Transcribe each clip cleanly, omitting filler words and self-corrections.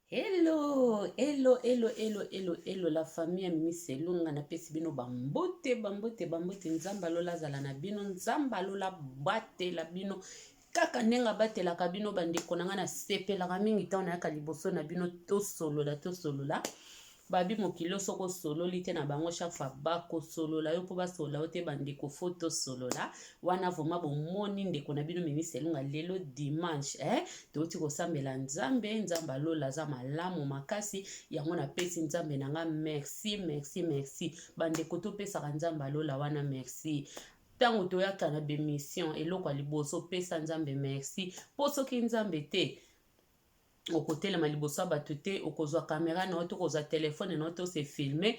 Hello, hello, hello, hello, hello, hello, la famille ya Mimi Selunga, napesi bino bambote, bambote, bambote, Nzambe alola azala na bino, Nzambe alola batela bino, kaka ndenge abatelaka bino bandeko na ngai, nasepelaka mingi ntango nayaka liboso na bino, tosolola, tosolola. Babi mokili oyo soki osololi te na bango chaque fois bakosolola yo mpo basolola yo te bandeko fo tosolola wana vraiment bomoni ndeko na bino Mimi Selunga lelo dimanche eh touti kosambela Nzambe Nzambe alola aza malamu makasi yango napesi Nzambe na nga merci merci merci bandeko topesaka Nzambe alola wana merci ntango toyaka na bemission eloko ya liboso pesa Nzambe merci mpo soki Nzambe te okotelema liboso ya bato te okozwa kamera na yo to kozwa telefone na yo to se filme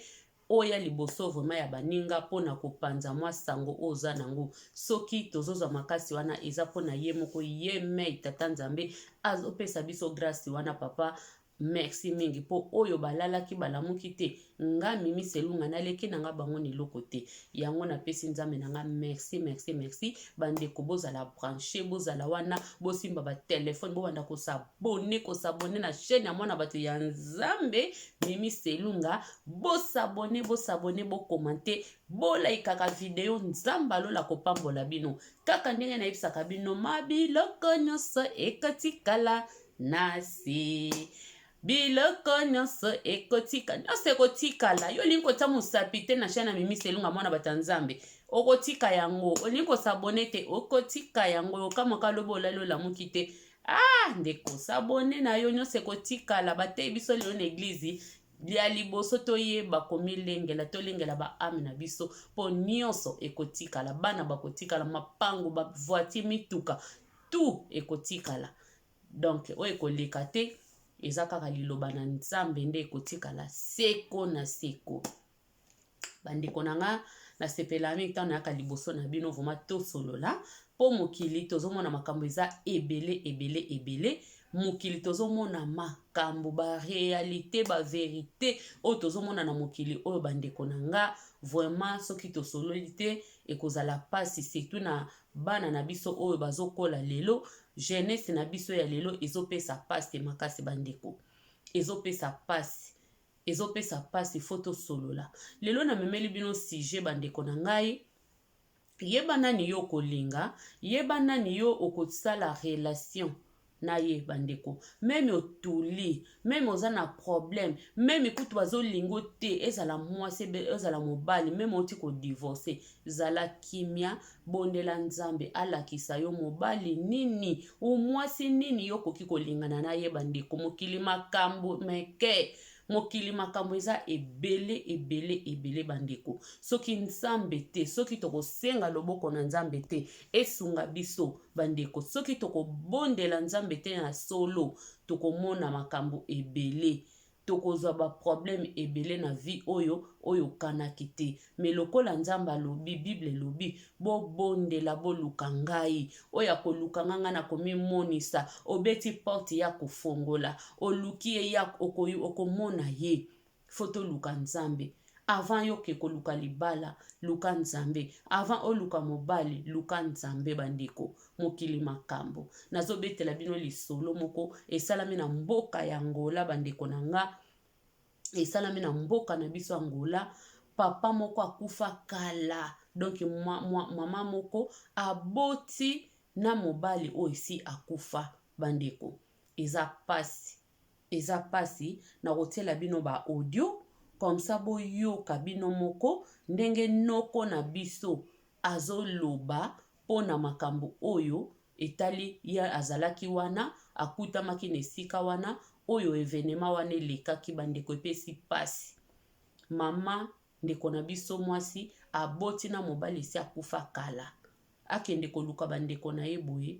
oya liboso vraiment ya baninga mpona kopanza mwa sango oyo oza nango soki tozozwa makasi wana eza mpona ye moko ye mei tata nzambe azopesa biso grâce wana papa merci mingi mpo oyo balalaki balamuki te nga mimi selunga naleki na nga bango na eloko te yango napesi nzambe na nga merci merci merci bandeko bozala branche bozala wana bosimba batelefone bobanda kosabone kosabone na chaîne ya mwana bato ya nzambe mimi selunga bosabone bosabone bokomante bolaikaka video nzambe alola kopambola bino kaka ndenge nayebisaka bino mabiloko nyonso ekotikala na se biloko nyonso ekotika nyonso ekotikala yo olingi kotia mosapi te na chaine ya mimi selunga mwana bato ya nzambe okotika yango olingi kosabone te okotika yango okamwaka lobi olali olamuki te ah ndeko sabone na yo nyonso ekotikala bateyi biso lelo na eglize ya liboso toyeba komilengela tolengela ba ame na biso mpo nyonso ekotikala bana bakotikala mapango bavoiture mituka tout ekotikala Donc oyo ekoleka te eza kaka liloba na Nzambe nde ekotikala seko na seko. Bandeko na nga nasepela mingi ntango nayaka liboso na bino vraiment tosolola mpo mokili tozomona makambo eza ebele ebele ebele mokili tozomona makambo ba realite ba verite oyo tozomona na mokili oyo bandeko na nga vraiment soki tosololi te ekozala mpasi surtout na bana na biso oyo bazokola lelo jeunesse na biso ya lelo ezopesa pasi makasi bandeko ezopesa pasi ezopesa pasi fo tosolola lelo namemeli bino sujet bandeko na ngai yeba nani yo okolinga yeba nani yo okosala relation na ye bandeko meme otuli meme oza na problème meme kutu bazolingo te ezala mwasi ezala mobali meme oti kodivorce zala kimia bondela nzambe alakisa yo mobali nini u mwasi nini yo okoki kolingana na ye bandeko mokili makambo meke mokili makambo eza ebele ebele ebele bandeko soki nzambe te soki tokosenga loboko na nzambe te esunga biso bandeko soki tokobondela nzambe te na solo tokomona makambo ebele tokozwa baproblème ebele na vie oyo oyo okanaki te me lokola nzambe alobi bible elobi bobondela boluka ngai oyo akoluka ngai ngai nakomimonisa obeti porte ya kofongola oluki ye ya okomona ye fo toluka nzambe avant yo ke koluka libala luka nzambe avant oluka mobali luka nzambe bandeko mokili makambo nazobetela bino lisolo moko esalami na mboka ya Angola bandeko na nga esalami na mboka na biso Angola papa moko akufa kala donc mama moko aboti na mobali oyo esi akufa bandeko eza pasi eza pasi nakotiela bino ba audio comme ça boyoka bino moko ndenge noko na biso azoloba mpo na makambo oyo etali ye azalaki wana akutamaki na esika wana oyo evenema wana elekaki bandeko epesi pasi mama ndeko na biso mwasi aboti na mobali esi akufa kala akende koluka bandeko na ye boye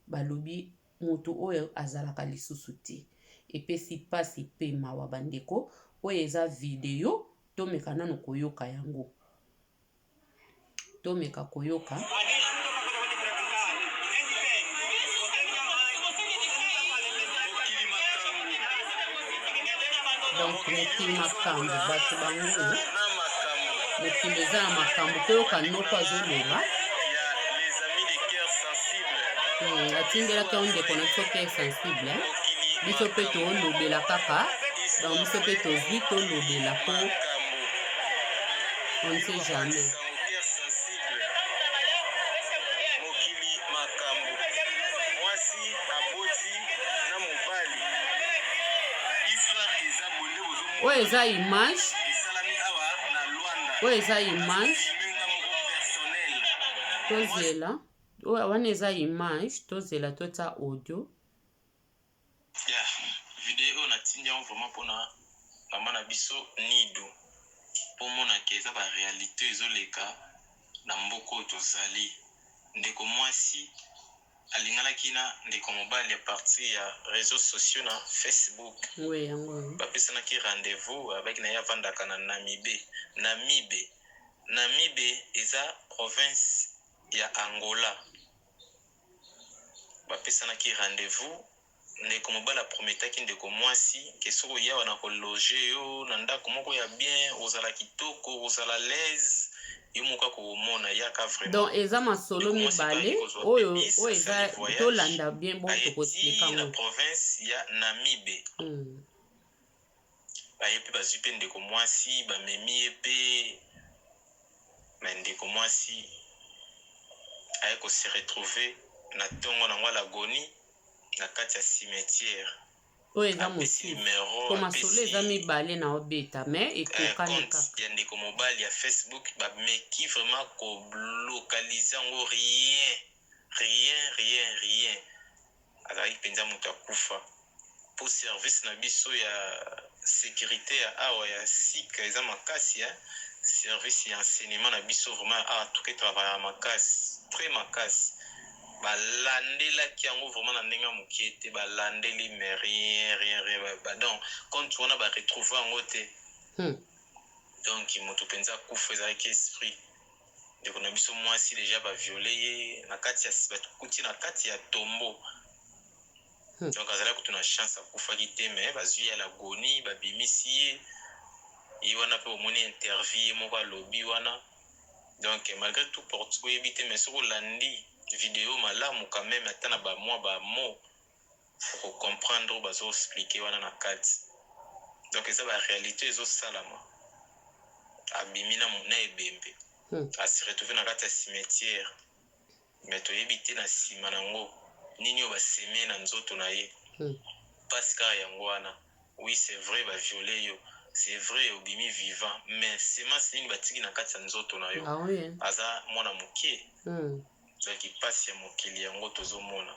balobi moto oyo azalaka lisusu te epesi mpasi mpe mawa bandeko oyo eza video tomeka nano koyoka yango tomeka koyoka donc mokili makambo bato bango mokili eza na makambo toyoka noko azoloba atindelaki yango ndeko na biso cœur sensible. Biso mpe tolobela kaka, donc biso mpe tozwi tolobela mpo on ne sait jamais. Oyo eza image, oyo eza image, tozela wana eza image, tozela totia audio. Yeah, video oyo natindi yango vraiment mpona mama na biso Nidu, mpo omonake eza ba réalité ezoleka na mboka oyo tozali. Ndeko mwasi alinganaki na ndeko mobali à partir ya réseaux sociaux na Facebook. Oui, yango. Bapesanaki rendez-vous, abaki na ye avandaka na Namibe. Namibe. Namibe eza province ya Angola. Bapesanaki rendez-vous, ndeko mobali aprometaki ndeko mwasi ke soki oyawa na kologe yo na ndako moko ya bien, ozala kitoko, ozala l'aise, yo moko akomona yaka vraiment. Donc eza masolo mibale oyo oyo eza, tolanda bien, bon, tokoexplika na province ya Namibe. Baye mpe bazwi mpe ndeko mwasi, bamemi ye mpe, me ndeko mwasi aye kose retrouver na ntongo nango alagoni na kati ya cimetière. Oyo eza mosusu po masolo eza mibale na obeta, mais ekokani kaka. Ya ndeko mobali ya Facebook, bameki vraiment kolocaliser yango, rien, rien, rien, rien. Azalaki mpenza moto akufa, mpo service na biso ya sécurité ya awa ya sika eza makasi, eh? Service ya enseignement na biso vraiment awa tuke travailla makasi, très makasi. Balandelaki yango vraiment na ndenge ya mokie te, balandeli, mais rien, rien, rien. Donc compte wana baretrouve yango te. Donc moto mpenza akufa, ezalaki esprit. Ndeko na biso mwasi déjà baviole ye na kati ya, bakuti na kati ya tombeau. Donc azalaki kutu na chance, akufaki te, mais bazwi ya lagoni, babimisi ye, ye wana mpe omoni interview ye moko alobi wana. Donc malgré tout porte oyebi te, mais soki olandi video malamu quand même, ata na bamwa bamo, okocomprendre oyo bazoexplike wana na kati. Donc eza baréalité ezosalama. Abimi na ebembe, ase retrouve na kati ya cimetière, mais toyebi te na nsima nango nini oyo baseme na nzoto na ye. Mpasi kaka yango wana. Oui, c'est vrai, baviole yo, c'est vrai, obimi vivant, mais semence nini batiki na kati ya nzoto na yo? Ah, oui. Aza mwana moke. Donc mpasi ya mokili yango tozomona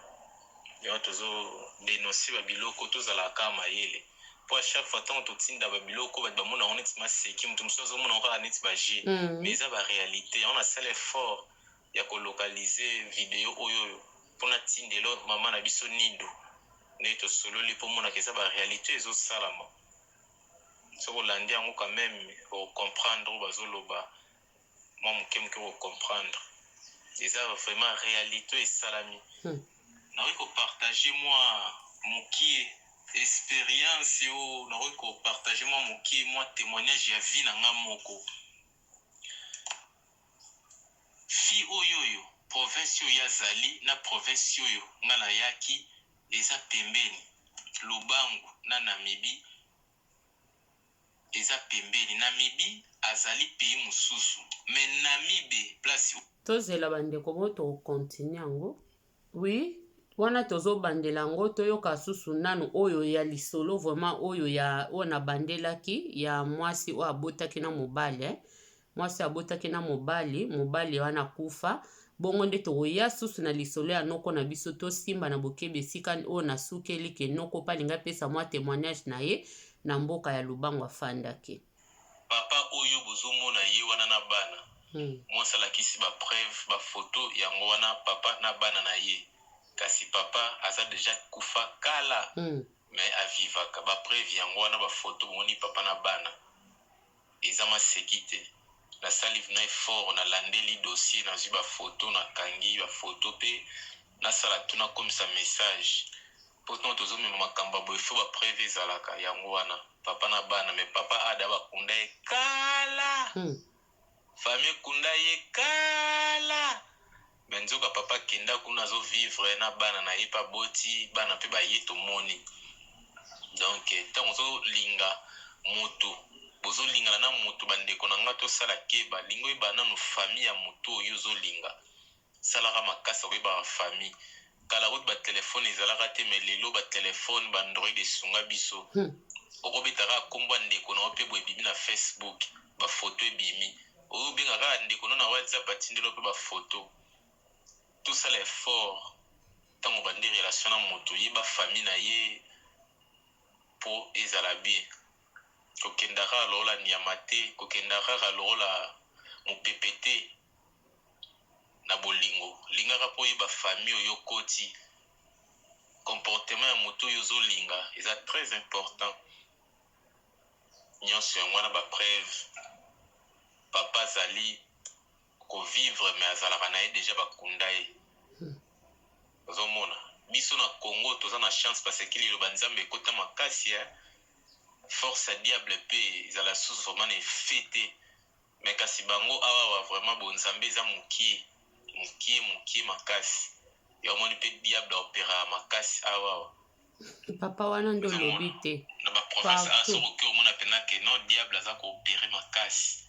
yango, tozodénonce babiloko, tozalaka mayele, po à chaque fois ntango totinda babiloko, bato bamona yango neti maseki, moto mosusu azomona yango kaka neti baje, mais eza baréalité. Yango nasala effort ya kolocaliser video oyo oyo mpona tindelo mama na biso Nido, nde tosololi mpo monaka eza baréalité ezosalama. Soki olandi yango quand même, ocomprendre oyo bazoloba mwa moke moke, kocomprendre eza vraiment réalité oyo esalami. Nakoki kopartage mwa mokie expérience oyo, nakoki kopartage mwa mokie mwa témoignage ya vie na nga moko. Fi oyo oyo province oyo azali na province oyo nga nayaki eza pembeni. Lubangu na Namibi eza pembeni. Namibi azali pays mosusu, mais Namibe place. Tozela bandeko, bo tokontinue yango. Oui, wana tozobandela yango, toyoka susu nanu oyo ya lisolo vraiment, oyo ya oyo nabandelaki ya mwasi oyo abotaki na mobali, eh? Mwasi abotaki na mobali, mobali wana akufa. Bongo nde tokoya susu na lisolo ya noko na biso. Tosimba na bokebi esika oyo nasukeli ke noko mpe alingi apesa mwa témoignage na ye na mboka ya Lubango afandaki. Papa oyo bozomona ye wana na bana, mwasi alakisi bapreuve, bafoto yango wana, papa na bana na ye. Kasi papa aza déjà kufa kala, mais avivaka. Bapreuve yango wana, bafoto bomoni papa na bana. Eza maseki te. Nasali na effort, nalandeli dossier, nazwi bafoto, nakangi bafoto mpe nasala tu, nakomisa message, mpo ntango tozomema makambo ya boye, faut bapreuve ezalaka. Yango wana papa na bana, mais papa ada bakunda ye kala. Famille ekunda ye kala, mais nzoka papa akenda kuna, azovivre na bana na ye mpe aboti bana mpe baye tomoni. Ntango ozolinga moto, bozolingana na moto, bandeko na nga, tosala keba. Linga oyeba nanu famille ya moto oyo ozolinga. Salaka makasi koyebaka famille. Kala kutu batelefone ezalaka te, mais lelo batelefone, baandroid esunga biso. Okobeta kaka nkombo ya ndeko na yo mpe boye ebimi na Facebook, bafoto ebimi. Oyo obenga kaka ndeko no na WhatsApp, atindeli yo mpe bafoto. Tosala effort, ntango obandi relation na moto, yeba famille na ye mpo ezala bien. Kokenda kaka lokola nyama te, kokenda kaka lokola mopepe te na bolingo. Lingaka mpo oyeba famille oyo okoti, comportement ya moto oyo ozolinga eza très important. Nyonso yango wana bapreuve. Papa azali kovivre, mais azalaka na ye déjà, bakunda ye. Ozomona, biso na Congo toza na chance parce que liloba Nzambe ekota makasi, eh? Force ya diable mpe ezala susu vraiment na effet te. Mais kasi bango awawa, vraiment bonzambe eza mokie mokie mokie makasi. Ya omoni mpe diable aopéraka makasi awawa. Papa wana nde olobi te. Na baprovince a, soki oke, omona mpenza ke non, diable aza koopérer makasi.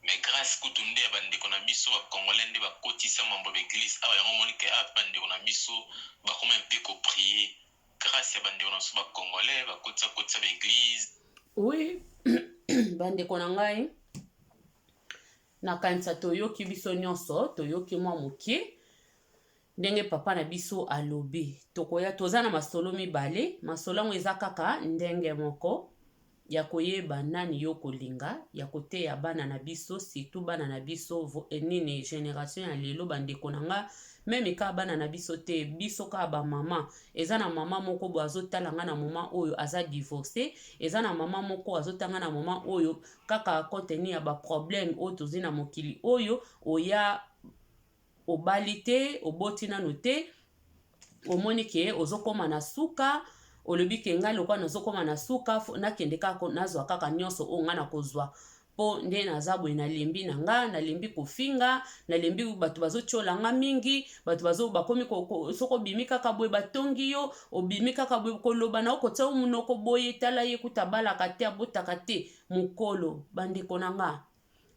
Mais grâce kutu nde ya bandeko na biso bacongolais nde bakotisa mambo ya baeglise awa. Yango omoni ke awa mpe bandeko na biso bakoma mpe koprier, grâce ya bandeko na biso bacongolais bakotisa kotisa baeglise. Oui, bandeko na ngai, nakanisa toyoki biso nyonso, toyoki mwa moke ndenge papa na biso alobi. Tokoya, toza na masolo mibale. Masolo yango eza kaka ndenge moko ya koyeba nani yo kolinga, ya koteya bana na biso, surtout bana na biso nini, génération ya lelo. Bandeko na nga, même kaka bana na biso te, biso kaka bamama. Eza na mama moko boye azotala nga na moment oyo, aza divorcé. Eza na mama moko azotanga na moment oyo, kaka compte tenu ya baproblème oyo tozwi na mokili oyo. Oya obali te, oboti nanu te, omoni ke ozokóma na suka, olobi ke ngai lokola nazokóma na suka, nakende kaka nazwa kaka nyonso oyo ngai nakozwa, mpo nde naza boye, nalembi na nga, nalembi kofinga, nalembi bato bazotiola nga mingi, bato bazo bakomi. Soki obimi kaka boye, batongi yo. Obimi kaka boye, koloba na yo, kotia yo monoko boye, tala ye kuta, abalaka te, abotaka te, mokolo. Bandeko na nga,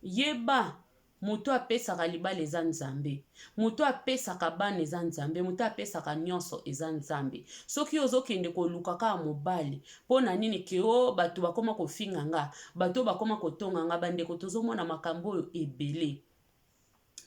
yeba, moto apesaka libala eza Nzambe, moto apesaka bana eza Nzambe, moto apesaka nyonso eza Nzambe. Soki ozokende koluka kaka mobali mpo na nini ke o bato bakóma kofinga nga, bato bakóma kotonga nga? Bandeko, tozomona makambo oyo ebele,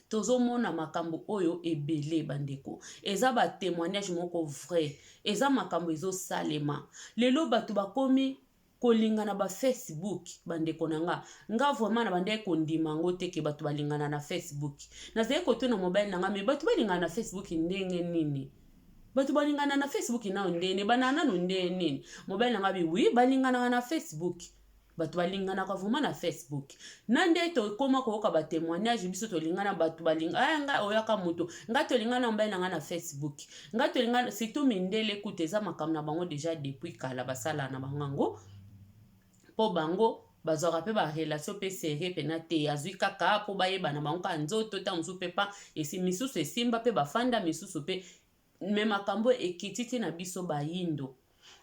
tozomona makambo oyo ebele. Bandeko, eza batémoignage moko vrai, eza makambo ezosalema lelo. Bato bakomi kolingana bafacebook. Bandeko na nga, nga vraiment na bandaki kondima yango te ke bato balingana na Facebook. Nazali kotuna mobali na nga, mais bato balingana na Facebook ndenge nini? Bato balingana na Facebook nano ndenge banaa, nano ndenge nini? Mobali na nga bi oui, balinganaka na Facebook, bato balinganaka vraiment na Facebook. Na nde tokóma koyoka batémoignage, biso tolingana, bato balinga aya, ngai oyaka moto, ngai tolingana na mobali na ngai na Facebook, ngai tolingana. Surtout mindele kuta, eza makambo na bango déjà depuis kala, basala na bango yango, mpo bango bazwaka mpe barelation mpe sérieux mpena te. Azwi kaka mpo bayebana bango kaka nzoto, ta mosusu mpe pa esi misusu esimba mpe bafanda misusu mpe. Mais makambo ekiti ti na biso bayindo,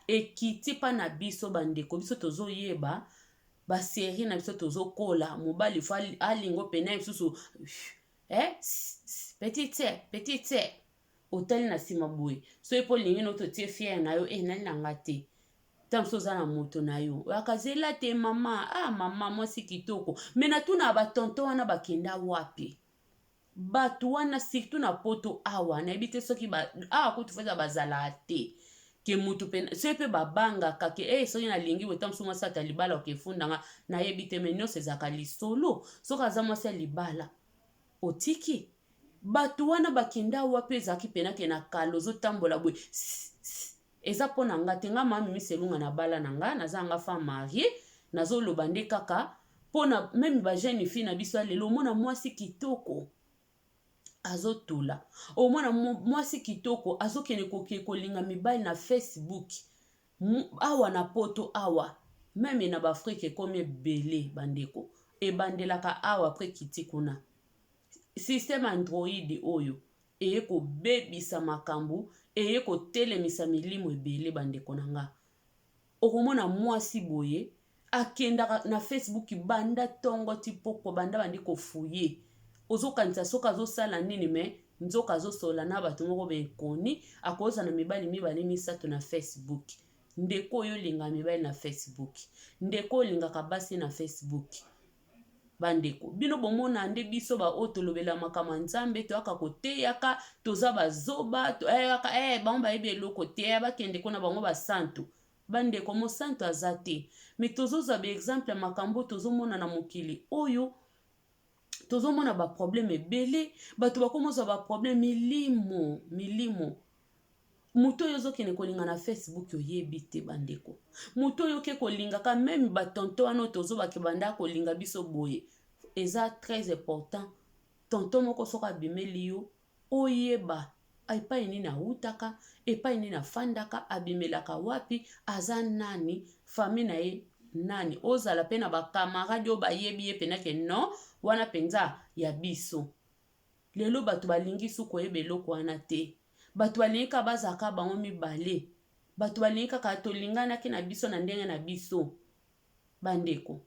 ekiti mpa na biso. Bandeko, biso tozoyeba basérie na biso, tozokola. Mobali fo alingo pene lisusu, eh? Petite sœur, petite sœur, otali na nsima boye, soki mpo olingi no totie fiere na yo, e nali na nga te. Ntango mosusu oza na moto na yo, oyaka zela te, mama. Ah, mama, mwasi kitoko. Mais natuna, batonton wana bakenda wapi? Bato wana, surtout na Poto awa, nayebi te soki awa kutu feza bazalaka te, ke mutu mpe soki mpe babangaka ke e soki nalingi boye, ta mosusu mwasi ata libala okefundanga, nayebi te. Mais nyonso ezalaka lisolo. Soki aza mwasi ya libala, otiki bato wana bakenda wapi? Ezalaki mpena ke na kala ozotambola boye, eza mpo na nga te. Nga mama Mimi Selunga, na bala na nga, naza nga femme mariée. Nazoloba nde kaka mpona même bajeune fille na biso ya lelo. Omona mwasi kitoko azotula, omona mwasi kitoko azokende koke kolinga mibali na Facebook awa na Poto awa, même na baAfrike ekomi ebele. Bandeko, ebandelaka awa, après kiti kuna. Système Android oyo eye kobebisa makambo, eye kotelemisa milimo ebele. Bandeko na nga. Okomona mwasi boye akendaka na Facebook banda tongo ti pokwa, banda bandi kofuye, ozokanisa soki azosala nini, mais nzoka azosola na bato moko bainconnus. Akozala na mibali mibale, misato na Facebook. Ndeko oyo olingaka mibali na Facebook, ndeko olingaka basi na Facebook, bandeko, bino bomona nde biso baoyo tolobela makambo ya Nzambe, toyaka koteyaka, toza bazoba, toyaka bango bayebi eloko te, bakende kuna bango basantu. Bandeko, mosantu aza te, mais tozozwa baexemple ya makambo tozomona na mokili oyo. Tozomona baproblème ebele, bato bakomozwa baproblème milimo milimo. Moto oyo ozokende kolinga na Facebook, oyebi te. Bandeko, moto oyo oke kolingaka, même batonton wana oyo tozobake banda kolinga biso boye, eza très important. Tonton moko soki abimeli yo, oyeba epai nini awutaka, epai nini afandaka, abimelaka wapi, aza nani, famille na ye nani. Ozala mpe na bacamarade oyo bayebi ye mpenza ke non, wana mpenza ya biso. Lelo bato balingi su koyeba eloko wana te. Bato balingi kaka bazalaka bango mibale. Bato balingi kaka tolinganaki na biso na ndenge na biso. Bandeko,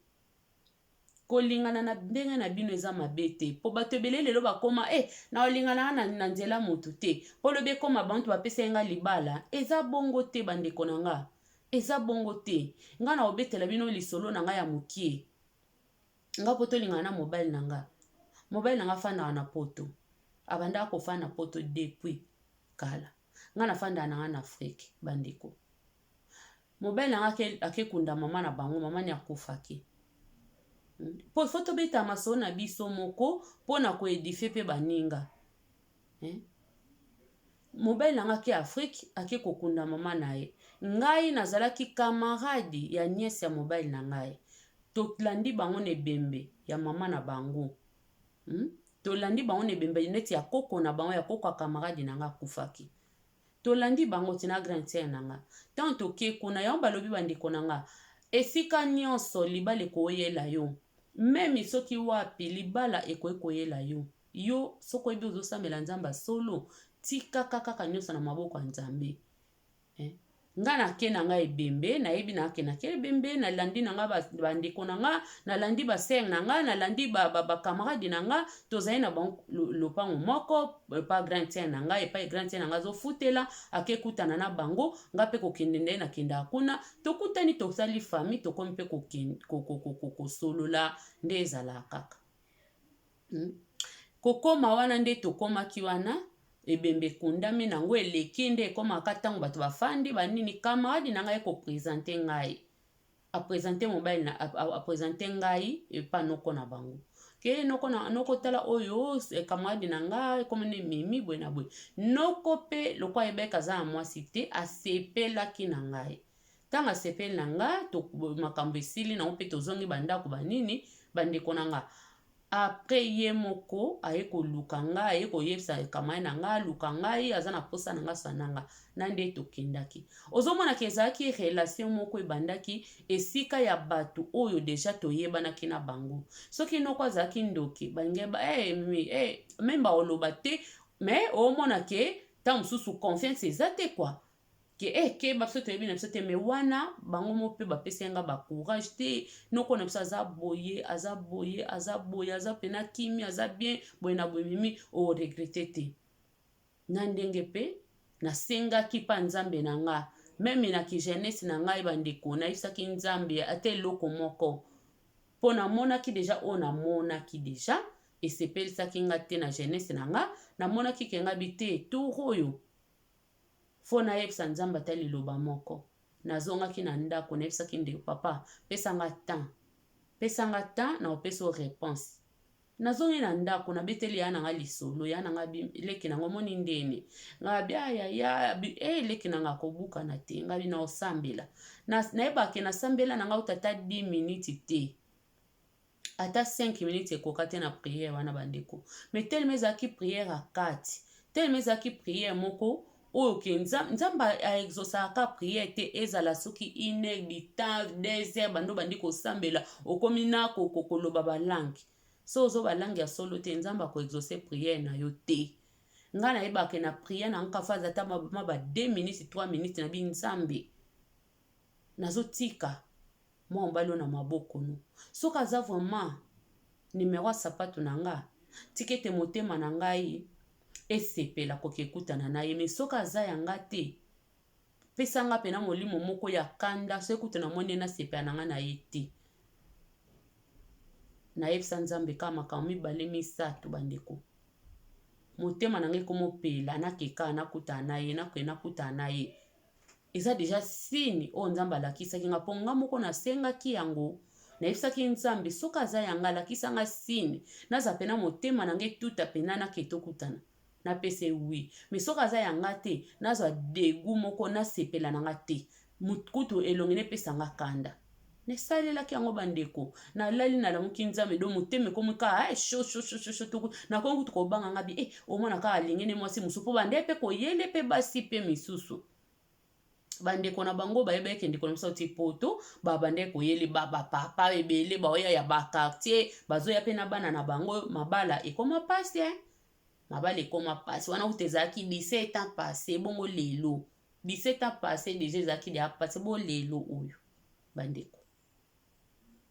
kolingana na ndenge na bino eza mabe te, mpo bato ebele lelo bakóma na olingana na nzela motu te, mpo lobi ekóma bantu bapesa ye nga libala. Eza bongo te, bandeko na nga, eza bongo te. Nga na obetela bino lisolo na ngai ya mokie. Nga mpo tolingana na mobali na nga, mobali na nga afandaka na Poto, abandaka kofanda na Poto depuis kala. Nga nafandaka na nga na Afrique. Bandeko, mobali na nga akekunda mama na bango, mama ni akufaki. Mpo faut tobeta masolo na biso moko mpona koédifier mpe baninga. Mobali na nga ake Afrique, ake kokunda mama na ye. Ngai nazalaki camarade ya nièce ya mobali na ngai. Tolandi bango na ebembe ya mama na bango, Tolandi bango na ebembe neti ya koko na bango, ya koko ya camarade na nga akufaki. Tolandi bango ntina grande sœur na nga. Ntango toke kuna, yango balobi, bandeko na nga, esika nyonso libala ekoyela yo, même soki wapi libala ekoki koyela yo, yo soki oyebi ozosambela Nzambe solo, tikaka kaka nyonso na maboko ya Nzambe, eh? Nga nake na ngai ebembe, nayebi nake nake ebembe, nalandi na nga bandeko na nga, nalandi basœur na nga, nalandi bacamarade na nga. Tozali na bango lopango moko epa grande sœur na ngai, epai grande sœur na ngai azofutela. Ake kutana na bango, nga mpe kokende nde nakendaka kuna. Tokutani, tosali famille, tokomi mpe kosolola nde ezalaka kaka, Kokóma wana nde tokomaki wana, ebembe ekundami nango, eleki nde ekomaka ntango bato bafandi banini, camarade na ngai ekoprésenter ngai, aprésenter mobali na aprésenter ngai epa noko na bango ke noko na noko: "Tala oyo camarade na ngai, ekomoni Mimi boye na boye." Noko mpe lokwa ayebaki aza na mwasi te, asepelaki na ngai. Ntango asepeli na ngai, makambo esili nango mpe tozongi bandako banini. Bandeko na nga, après ye moko aye koluka ngai, aye koyebisa camarade na ngai aluka ngai, aza na posa na ngai, sana nga na nde tokendaki. Ozomonaka ezalaki relation moko ebandaki esika ya bato oyo déjà toyebanaki na bango. Soki noko azalaki ndoki, balingi hey, hey, même baoloba te, mais omona ke ntango mosusu confiance eza te kua ke keba, biso toyebi na biso te. Mais wana bango mo mpe bapesi nga bacourage te. Noko na biso aza boye, aza boye, aza boye, aza mpena kimi, aza bien boye na boye. Mimi, oregretter te na ndenge mpe nasengaki mpa Nzambe na nga, même na kijeunesse na ngai. Bandeko, nayebisaki Nzambe ata eloko moko, mpo namonaki déjà oyo namonaki déjà esepelisaki nga te na jeunesse na nga. Namonaki ke nga bi te, tour oyo faut nayebisa Nzambe ata liloba moko. Nazongaki na ndako, nayebisaki ndeko: "Papa, pesanga temps, pesanga temps na opesa o réponse." Nazongi na ndako, nabeteli ya na nga lisolo ya na nga leki nango: "Omoni ndeni nga bi ayaya e leki na nga akobukana te." Nga bi na osambela, nayebake nasambela na nga uta ata 10 minutes te, ata 5 minutes ekoka te na prière wana, bandeko. Mais telema ezalaki prière ya kati, telema ezalaki prière moko oyo ke Nzambe aexauçaka prière te. Ezala soki une heure du temps, 2 heures, bando bandi kosambela, okomi na koloba balangue, so ozo balangue ya solo te, Nzambe akoexaucer prière na yo te. Ngai nayebaka na prière na nka faze ata ma ba 2 minutes, 3 minutes, na bi Nzambe. Nazotika mwa mobali oyo na maboko no. Soki aza vraiment numero ya sapato na nga, tika ete motema na ngai esepela koke ekutana na ye. Mais soki aza ya nga te, pesa nga pena molimo moko ya kanda, soki kutu namoni ye nasepela na nga na ye te. Nayebisa Nzambe kaka makambo mibale misato bandeko. Motema na ngai ekomopela, nakeka nakutana na ye, nakende nakutana na ye. Eza deja signe oyo Nzambe alakisaki nga, mpo nga moko nasengaki yango. Nayebisaki Nzambe soki aza ya nga, alakisa nga signe, naza pena motema na nga etuta pena nake tokutana. Napesa ye oui. Mais soki aza ya nga te, nazwa degout moko, nasepela na nga te. Kutu elongi nepesa nga kanda. Nasalelaki yango bandeko. Nalali nalamuki Nzambe do motema ekomi kaka eh, sho sho sho sho sho, nakomi kutu kobanga nga bi eh, omona kaka alingi ne mwasi mosusu, mpo bande mpe koyele mpe basi mpe misusu. Bandeko na bango bayebaki ke ndeko na biso auti poto, babandaki koyele bapapa ebele baoya ya baquartier, bazoya mpe na bana na bango. Mabala ekoma pasi eh? Mabala ekoma pasi wana kutu ezalaki 17 ans passé, bongo lelo 17 ans passé déjà ezalaki deya passé, bo lelo oyo bandeko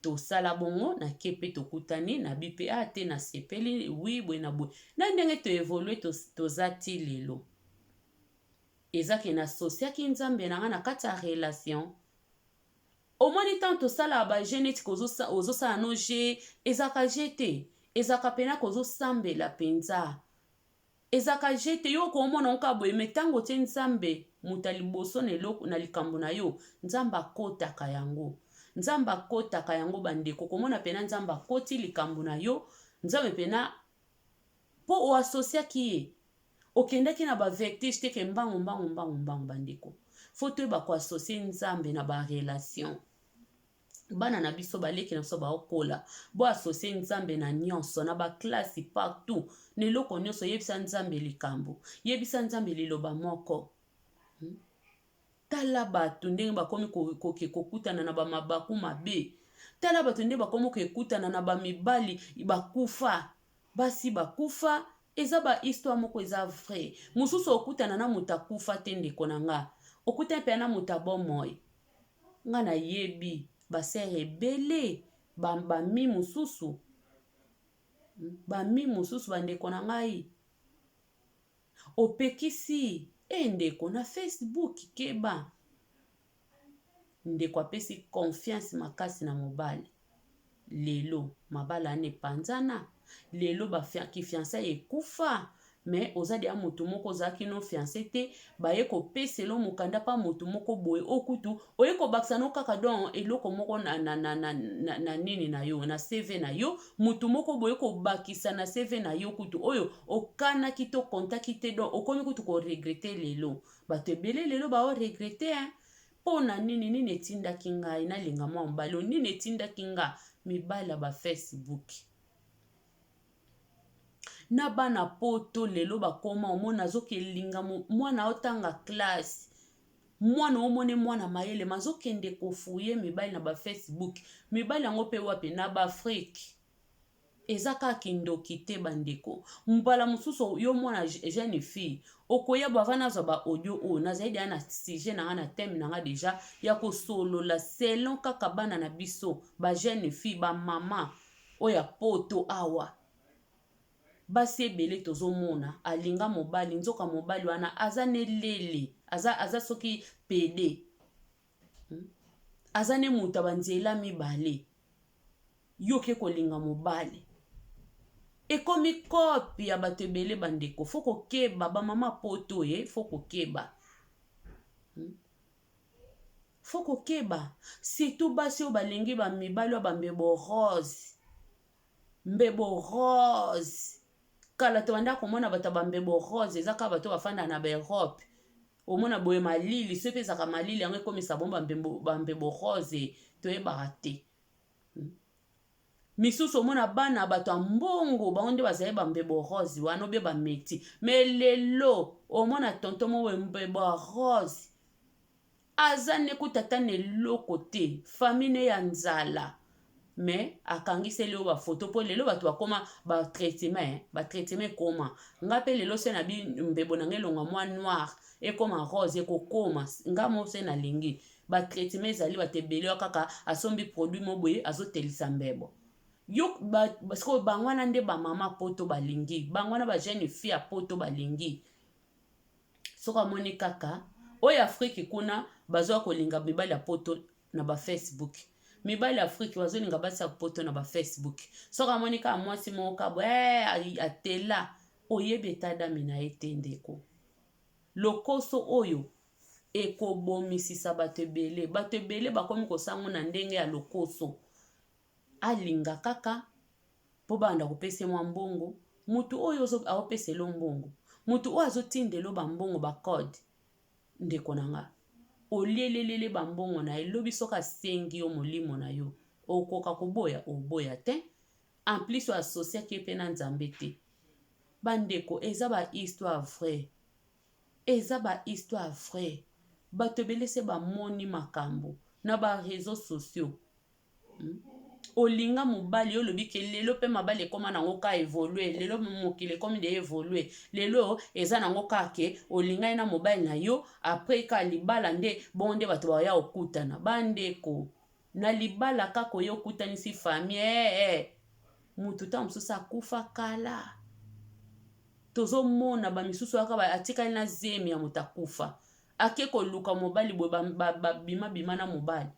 tosala bongo. Nake mpe tokutani na bi mpe a te, nasepeli oui, boye na boye na ndenge toévoluer, toza ti lelo. Eza ke nasosiaki Nzambe na nga na kati ya relation. Omoni, ntango tosalaka bajeu neti ozosala no jeu, ezalaka jeu te, ezalaka mpena kozosambela mpenza, ezalaka jeu te. Yo okomona ngo kaka boye, mais ntango otie Nzambe moto ya liboso na eloko na likambo na yo, Nzambe akotaka yango, Nzambe akotaka yango. Bandeko, komona mpena Nzambe akoti likambo na yo, Nzambe mpena, mpo oasosiaki ye, okendaki na bavertige te ke mbangu mbangu mbangu mbangu. Bandeko, faut toyeba koassocier Nzambe na barelation. Bana na biso, baleki na biso baokola, boassocier Nzambe na nyonso, na baklasi, partout, na eloko nyonso. Yebisa Nzambe likambo, yebisa Nzambe liloba moko, Tala bato ndenge bakomi koke kokutana na bamabaku mabe. Tala bato nde bakomi kokutana na bamibali bakufa, basi bakufa. Eza bahistoire moko eza vrai. Mosusu okutana na moto akufa te, ndeko na nga, okutani mpe na moto abomoi. Nga nayebi basere ebele, bami mosusu, bami mosusu. Bandeko na ngai, opekisi e ndeko na Facebook, keba. Ndeko apesi confiance makasi na mobali, lelo mabala wana epanzana. Lelo bakifiançailles ekufa. Mais oza deya motu moko ozalaki no fiancé te, baye kopesela mokanda mpa motu moko boye, okutu oye kobakisa no kaka don eloko moko na nini na yo, na CV na yo. Motu moko boye kobakisa na CV na yo kutu oyo okanaki to kontaki te. Don okomi kutu koregretter lelo. Bato ebele lelo baoregretter, hein? Mpo na nini? Nini etindaki ngai nalinga mwa mobali oyo? Nini etindaki nga mibali ya bafacebook na bana poto lelo bakoma? Omona azokelinga mwana otanga classe, mwana omoni mwana mayele, ma azokende kofouiller mibali na bafacebook. Mibali yango mpe wapi? Na baafrike. Eza kaka kindoki te, bandeko. Mbala mosusu yo mwana jeune fille okoya bo ava nazwa baaudio oyo nazali deya na sujet na nga, na thème na nga deja ya kosolola selon kaka bana na biso bajeune fille, bamama oyo ya poto awa. Basi ebele tozomona alinga mobali, nzoka mobali wana aza nelele, aza soki pédé, Aza ne moto ya banzela mibale. Yo oke kolinga mobali, ekomi cope ya bato ebele. Bandeko, faut kokeba. Bamama poto e, faut kokeba, Faut kokeba, surtout basi oyo balingi bamibali oyo bambebo rose, mbebo rose. Kala tobanda komona bato ya bambebo rose eza kaka bato bafanda na baEurope. Omona boye malili, soki mpe ezalaka malili yango ekomisa bango bambebo rose, toyebaka te. Misusu omona bana bato ya mbongo, bango nde bazali bambebo rose wana, obie bameti. Mais lelo omona tonton moko mbebo ya rose, aza ne kuta ata na eloko te, famille ne ya nzala, mais akangiseli oyo bafoto. Mpo lelo bato bakóma batraitement, batraitement ekóma. Nga mpe lelo se na bi mbebo na nga elonga mwa noir ekóma rose, ekokóma. Nga mo se nalingi. Batraitement ezali, bato ebele oyo kaka asombi produit mo boye, azotelisa mbebo. Yo sikoyo, bango wana nde bamama poto balingi, bango wana bajeune fille ya poto balingi. Soki amoni kaka oyo Afrike kuna bazwa kolinga mibali ya poto na baFacebook, mibali ya Afrike bazolinga basi ya poto na baFacebook. Soki amoni kaka mwasi moko kabo, eh, atela, oyebi état d'âme na ye te. Ndeko, lokoso oyo ekobomisisa bato ebele. Bato ebele bakomi kosango na ndenge ya lokoso. Alinga kaka mpo banda kopesa mwa mbongo. Motu oyo aopesela mbongo, motu oyo azotindela bambongo, bacode, ndeko na nga, olielelele bambongo na ye. Lobi soki asengi yo molimo na yo, okoka koboya? Oboya te. En plus oyo asosiaki ye mpe na Nzambe te. Bandeko, eza bahistoire vrai, eza bahistoire vrai. Bato ebele se bamoni makambo na baréseaux sociaux, Olinga mobali, olobi ke lelo mpe mabali ekóma nango ka évolue. Lelo mokili ekómi de évolue. Lelo eza nango kaka ke olingai na mobali na yo, après ka libala nde bongo nde bato baya kokutana. Bandeko, na libala kaka oyo okutanisi famille, eh. Motu ntango mosusu akufa kala. Tozomona bamisusu kaka atikali na zemi ya moto akufa, ake koluka mobali boye, babima bima na mobali,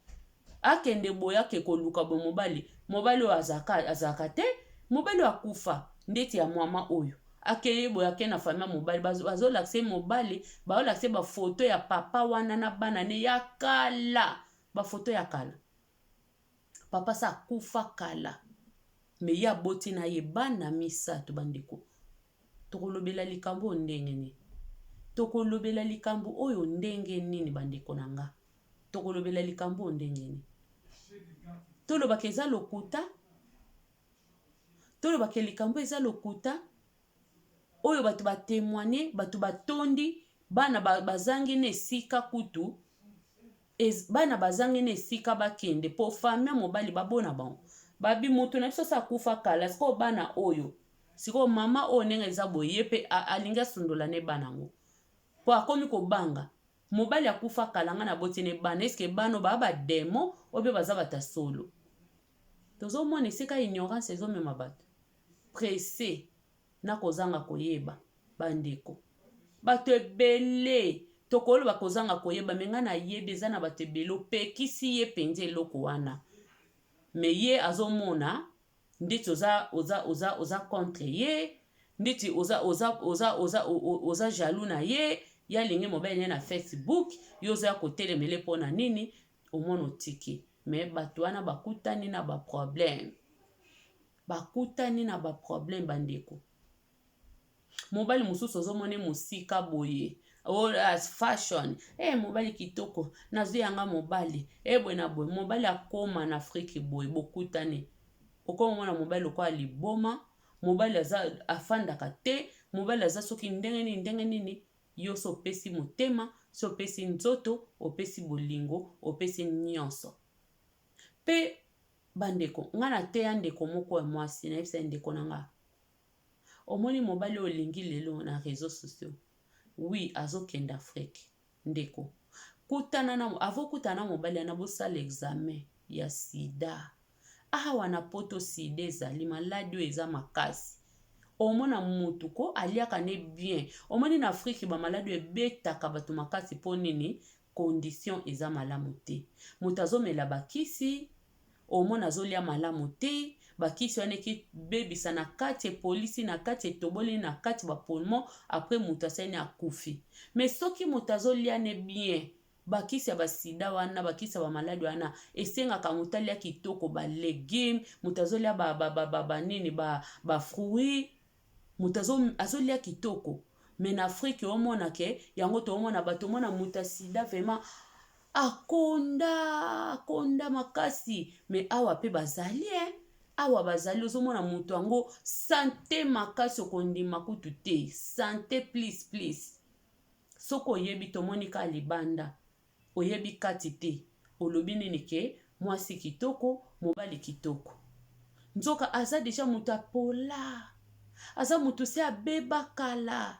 akende boye, ake koluka boye mobali. Mobali oyo azalaka te, mobali oyo akufa. Ndeti ya mwama oyo akeye boye, ake na famille ya mobali, bazolakisa ye mobali, bazolakisa ye bafoto ya papa wana na bana ne ya kala, bafoto ya kala. Papa sa akufa kala, mais ye aboti na ye bana misato. Bandeko, tokolobela likambo oyo ndenge nini? Tokolobela likambo oyo ndenge nini? Bandeko na nga, tokolobela likambo oyo ndenge nini? Tolobaka eza lokuta? Tolobaka likambo eza lokuta? Oyo bato batémoigne, bato batondi, bana bazangi na esika kutu, bana bazangi na esika bakende, mpo famille mobali babona bango, babi moto na biso so akufa kala. Sikoyo bana oyo, sikoyo mama oyo, ndenge eza boye, ye mpe alingi asundola ne bana yango, mpo akomi kobanga: mobali akufa kala, nga naboti ne bana, eske bana baa bademo oyo mpe baza bato ya solo? Tozomona esika ignorance ezomema bato, presse na kozanga koyeba. Bandeko, bato ebele, tokoloba kozanga koyeba, mais ngai nayebi eza na bato ebele opekisi ye mpenza eloko wana, mais ye azomona ndeti oza, oza, oza, oza contre ye, ndeti oza, oza, oza, oza, oza jaloux na ye. Ye alingi mobali ne na Facebook, yo oza ya kotelemele mpo na nini? Omona otiki, mais bato wana bakutani na baproblème, bakutani na baproblème. Bandeko, mobali mosusu ozomona mosika boye, oh, fashion, mobali kitoko, nazwi yanga mobali e boye na boye. Mobali akóma na Afrike boye, bokutani, okóma mwana mobali lokola liboma. Mobali aza afandaka te, mobali aza soki ndenge nini, ndenge nini. Yo so opesi motema, so opesi nzoto, opesi bolingo, opesi nyonso. Mpe bandeko, ngai nateya ndeko moko ya mwasi, nayebisa ye: ndeko na nga, omoni mobali oyo olingi lelo na réseaux sociaux, oui, azokende Afrike. Ndeko, kutana na, avant kutana na mobali wana, bosala examen ya sida. Awa na poto, sida ezali maladi oyo eza makasi. Omona mutu ko aliaka ne bien, omoni na Afrike bamaladi oyo ebetaka bato makasi. Mpo nini? Condition eza malamu te. Moto azomela bakisi, omona azolia malamu te, bakisi wana ekibebisa na kati, epolisi na kati, etoboli na kati bapoumon, après moto asali akufi. Mais soki moto azolia ne bien, bakisi ya basida wana, bakisi ya bamaladi wana esengaka moto alia kitoko, balégume, moto azolia banini, bafruit, moto azolia kitoko. Mais na Afrike, omona ke yango toomona bato, omona moto ya sida vraiment akonda, akonda makasi. Mais awa mpe bazali, e awa bazali, ozomona moto yango santé makasi, okondima kutu te, santé plus plus. Soki oyebi, tomoni kaka libanda, oyebi kati te. Olobi nini ke mwasi kitoko, mobali kitoko, nzoka aza déjà moto apola, aza moto se abeba kala.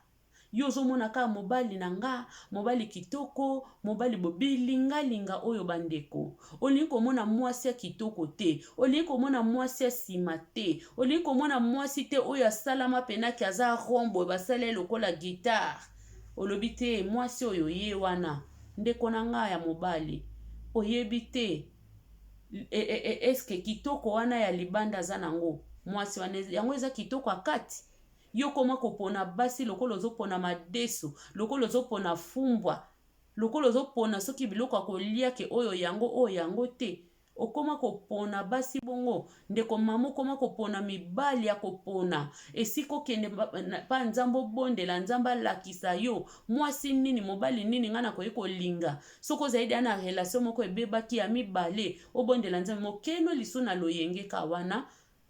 Yo ozomona kaka mobali na nga, mobali kitoko, mobali bo bilingalinga oyo bandeko. Olingi komona mwasi ya kitoko te, olingi komona mwasi ya sima te, olingi komona mwasi te oyo asalama pena ke aza rond boye basala ye lokola guitare. Olobi te mwasi oyo ye wana ndeko na nga ya mobali oyebi te e, e, e, eske kitoko wana ya libanda aza nango mwasi wana yango eza kitoko ya kati? Yo koma kopona basi lokola ozopona madesu, lokola ozopona fumbwa, lokola ozopona soki biloko ya kolia ke oyo yango oyo yango te. Okoma kopona basi bongo ndeko mama, okoma kopona mibali ya kopona esika okende pa Nzambe obondela Nzambe alakisa yo mwasi nini mobali nini ngai nakoki kolinga. Soki ozali deja na relation moko ebebaki ya mibale, obondela Nzambe mokeno lisu na loyenge ka wana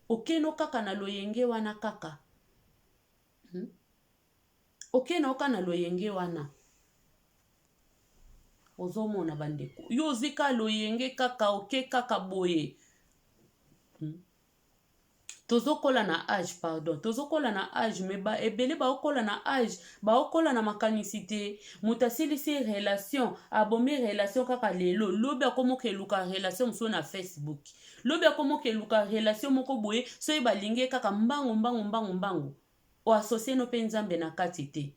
Okeno kaka na loyenge wana kaka. Hmm? Okeno kaka na loyenge wana. Ozomona bandeko. Yo ozwi kaka loyenge kaka oke kaka boye. Hmm? Tozokola na age pardon tozokola na age me ba ebele baokola na age baokola na makanisi te moto asilisi relation abomi relation kaka lelo lobi akomoka eluka relation mosusu na facebook Lobi akoma okeluka relation moko boye soki balingi ye kaka mbangu mbangu mbangu mbangu o associe no pe nzambe na kati te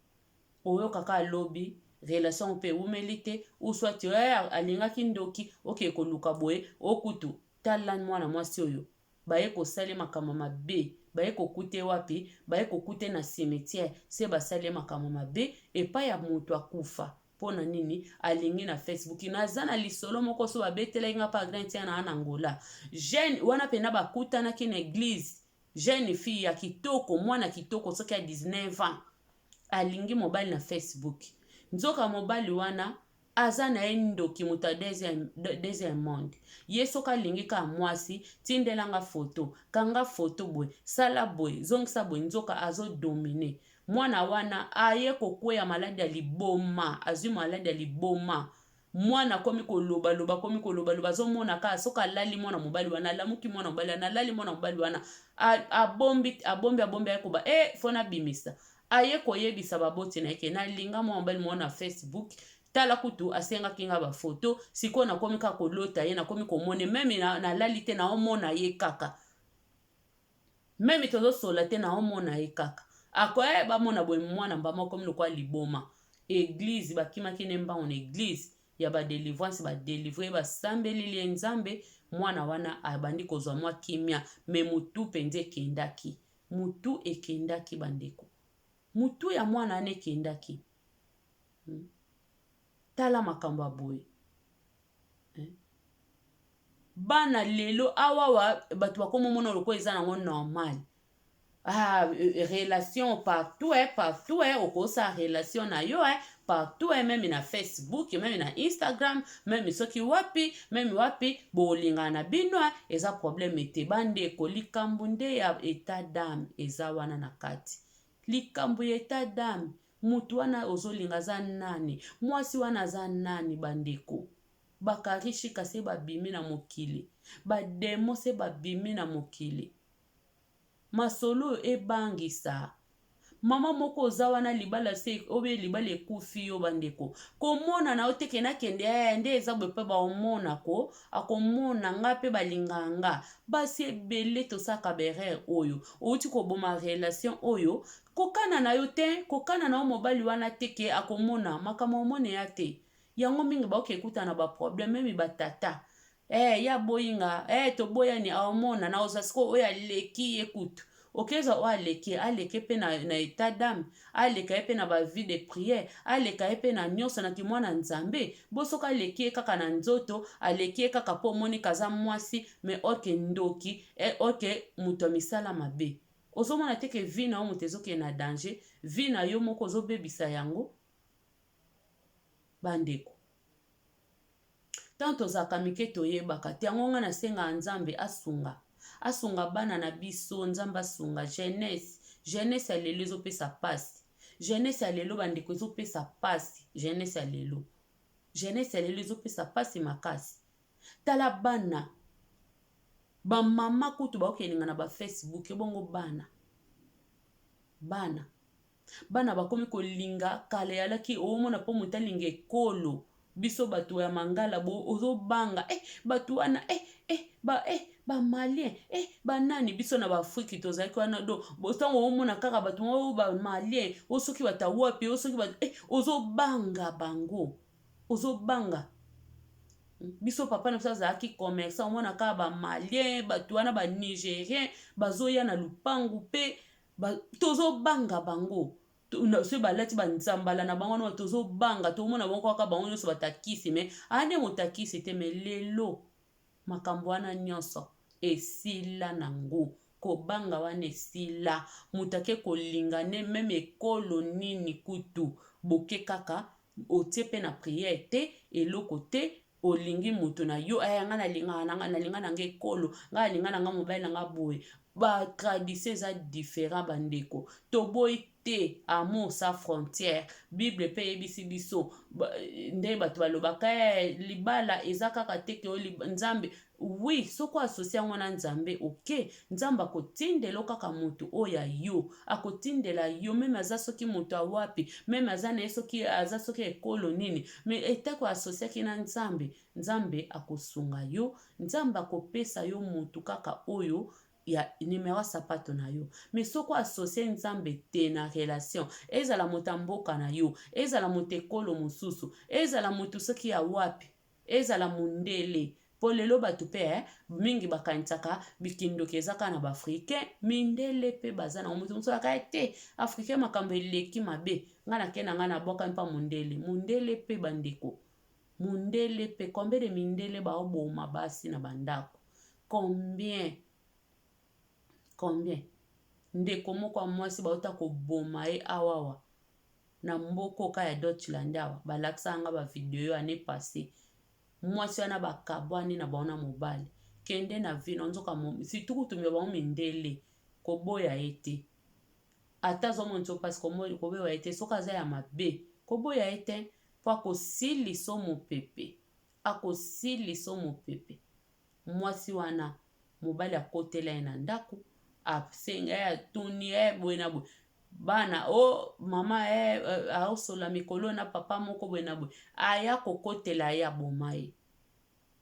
oyoka kaka lobi relation yango pe ewumeli te ou soit eh alingaki ndoki okende koluka boye okutu tala mwana mwasi oyo baye kosala ye makambo mabe baye kokuta ye wapi baye kokuta ye na cimetière se basali ye makambo mabe epai ya moto akufa Pona nini alingi na Facebook naza na lisolo moko so babetelaki nga pa grand tia na na Angola jeune wana pena bakutanaki na eglise jeune fille ya kitoko mwana kitoko soki ya 19 ans alingi mobali na Facebook nzoka mobali wana aza na ye ndoki moto ya deuxième monde ye soki alingi kaka mwasi tindela nga foto kanga foto boye sala boye zongisa boye nzoka azodomine Mwana wana aye kokweya maladi ya liboma, azwi maladi ya liboma. Mwana akomi koloba loba, akomi koloba loba, azomona kaka soki alali mwana mobali wana, alamuki mwana mobali wana, alali mwana mobali wana, abombi abombi abombi, aye koba eh fo nabimisa. Aye koyebisa baboti na ye ke nalinga mwana mobali moko na Facebook, tala kutu asengaki nga ba foto, sikoyo nakomi kaka kolota ye, nakomi komona ye, meme nalali te naomona ye kaka. Meme tozo solola te nao mona ye kaka. Ako eh ba mona boye mwana mbama okomi lokola liboma. Eglise ba kimaki ne mbangu na eglise ya ba delivrance ba delivre ye ba sambelili ye nzambe mwana wana abandi kozwa mwa kimia mais mutu penza ekendaki. Mutu ekendaki ba ndeko. Mutu ya mwana wana ekendaki. Hmm. Tala makambo ya boye. Eh? Bana lelo awawa bato bakomomona lokola eza nango normal. Ah, euh, relation partout eh, partout eh, okosala relation na yo eh, partout eh, meme na Facebook meme na Instagram meme soki wapi meme wapi bolingana na bino eh, eza problème te bandeko. Likambo nde ya etat d'âme eza wana na kati, likambo ya etat d'âme, mutu wana ozolinga aza nani, mwasi wana aza nani bandeko. Bakari shika se babimi na mokili, ba demon se babimi na mokili. Masolo oyo ebangisa. Mama moko oza wana libala se obe libala ekufi yo bandeko. Komona na yo te ke nakende eh, nde eza boye pe baomona ko akomona nga pe balinga nga. Basi ebele tosaka ba erreur oyo. Outi koboma relation oyo kokana na yo te, kokana na yo mobali wana te ke akomona makambo omona ya te. Yango mingi baoke kutana na ba problème meme ba tata eh ye aboyi nga eh toboyani aomona na oza sikoyo oyo aleki ye kutu okezwa oyo aleki ye aleki ye mpe na, na etat d'âme aleka ye mpe na ba vie de prière aleka ye mpe na nyonso na kimwana nzambe bo soki aleki ye kaka na nzoto aleki ye kaka mpo omoni kaza mwasi mais oke ndoki eh, oke moto ya misala mabe ozomona te ke vie na yo moto ezokende na danger vie na yo moko ozobebisa yango Bandeko tant tozalaka mike toyebaka te yango nga nasengaka nzambe asunga asunga bana na biso nzambe asunga jeunesse jeunesse ya lelo ezopesa pasi jeunesse ya lelo bandeko ezopesa pasi jeunesse ya lelo jeunesse ya lelo ezopesa pasi makasi tala bana bamama kutu baokelinga na bafacebook ebongo bana bana. Bana bakomi kolinga kala eyalaki omona mpo moto alinga ekolo biso bato ya mangala bo ozobanga eh, bato wana eh, eh, ba eh, bamalien eh, banani biso na baafrike tozalaki wana do ntango omona kaka bato oyo bamalien o soki bata wapi o soki bato eh, ozobanga bango ozobanga biso papa na biso azalaki commerçant omona kaka bamalien bato wana banigérien bazoya na lupangu mpe tozobanga bango soki balati banzambala na bango wana tozobanga tomona bango kaka bango nyonso batakisi me aya nde motakisi te me lelo makambo wana nyonso esila nango kobanga wana esila moto ake kolinga ne meme ekolo nini kutu boke kaka otie mpe na priere te eloko te olingi moto na yo aya nga nalingaka na nga nalinga na nga ekolo nga alinga na nga mobali na nga boye batradition eza différent bandeko toboyi te amour sans frontière bible mpe eyebisi biso nde bato balobaka eh, libala eza kaka te ke nzambe oui soki oasocie yango na nzambe ok nzambe akotindela kaka moto oyo ya yo akotindela yo meme aza soki moto awapi meme aza na ye soki aza soki ekolo nini me etako asosiaki na nzambe nzambe akosunga yo nzambe akopesa yo motu kaka oyo ya numero ya sapato na yo me soki oasocie nzambe te na relation ezala moto ya mboka na yo ezala moto ekolo mosusu ezala moto soki ya wapi ezala mondele mpo lelo bato mpe eh, mingi bakanisaka bikindoki eza kaka na baafricain mindele mpe baza nango moto mosusu aka te africain makambo eleki mabe ngai nake na ngai nabwaka mpa mondele mondele mpe bandeko mondele mpe combien de mindele baoboma basi na bandako combien combien ndeko moko ya mwasi bauta koboma ye awawa na mboka ya Deutschland awa balakisaka nga bavideo année passée mwasi wana bakabwani na bango na mobali kende na vino nzoka surtout kutumia bango mindele koboya ye te ata azomonisa mpasi koboya ye te soki aza ya mabe koboya ye te mpo akosilisa mopepe akosilisa mopepe mwasi wana mobali akotela ye na ndako asenga ye atuni ye boye na boye bana o oh, mama eh, aosola mikolo na papa moko boye na boye aya kokotela ye aboma ye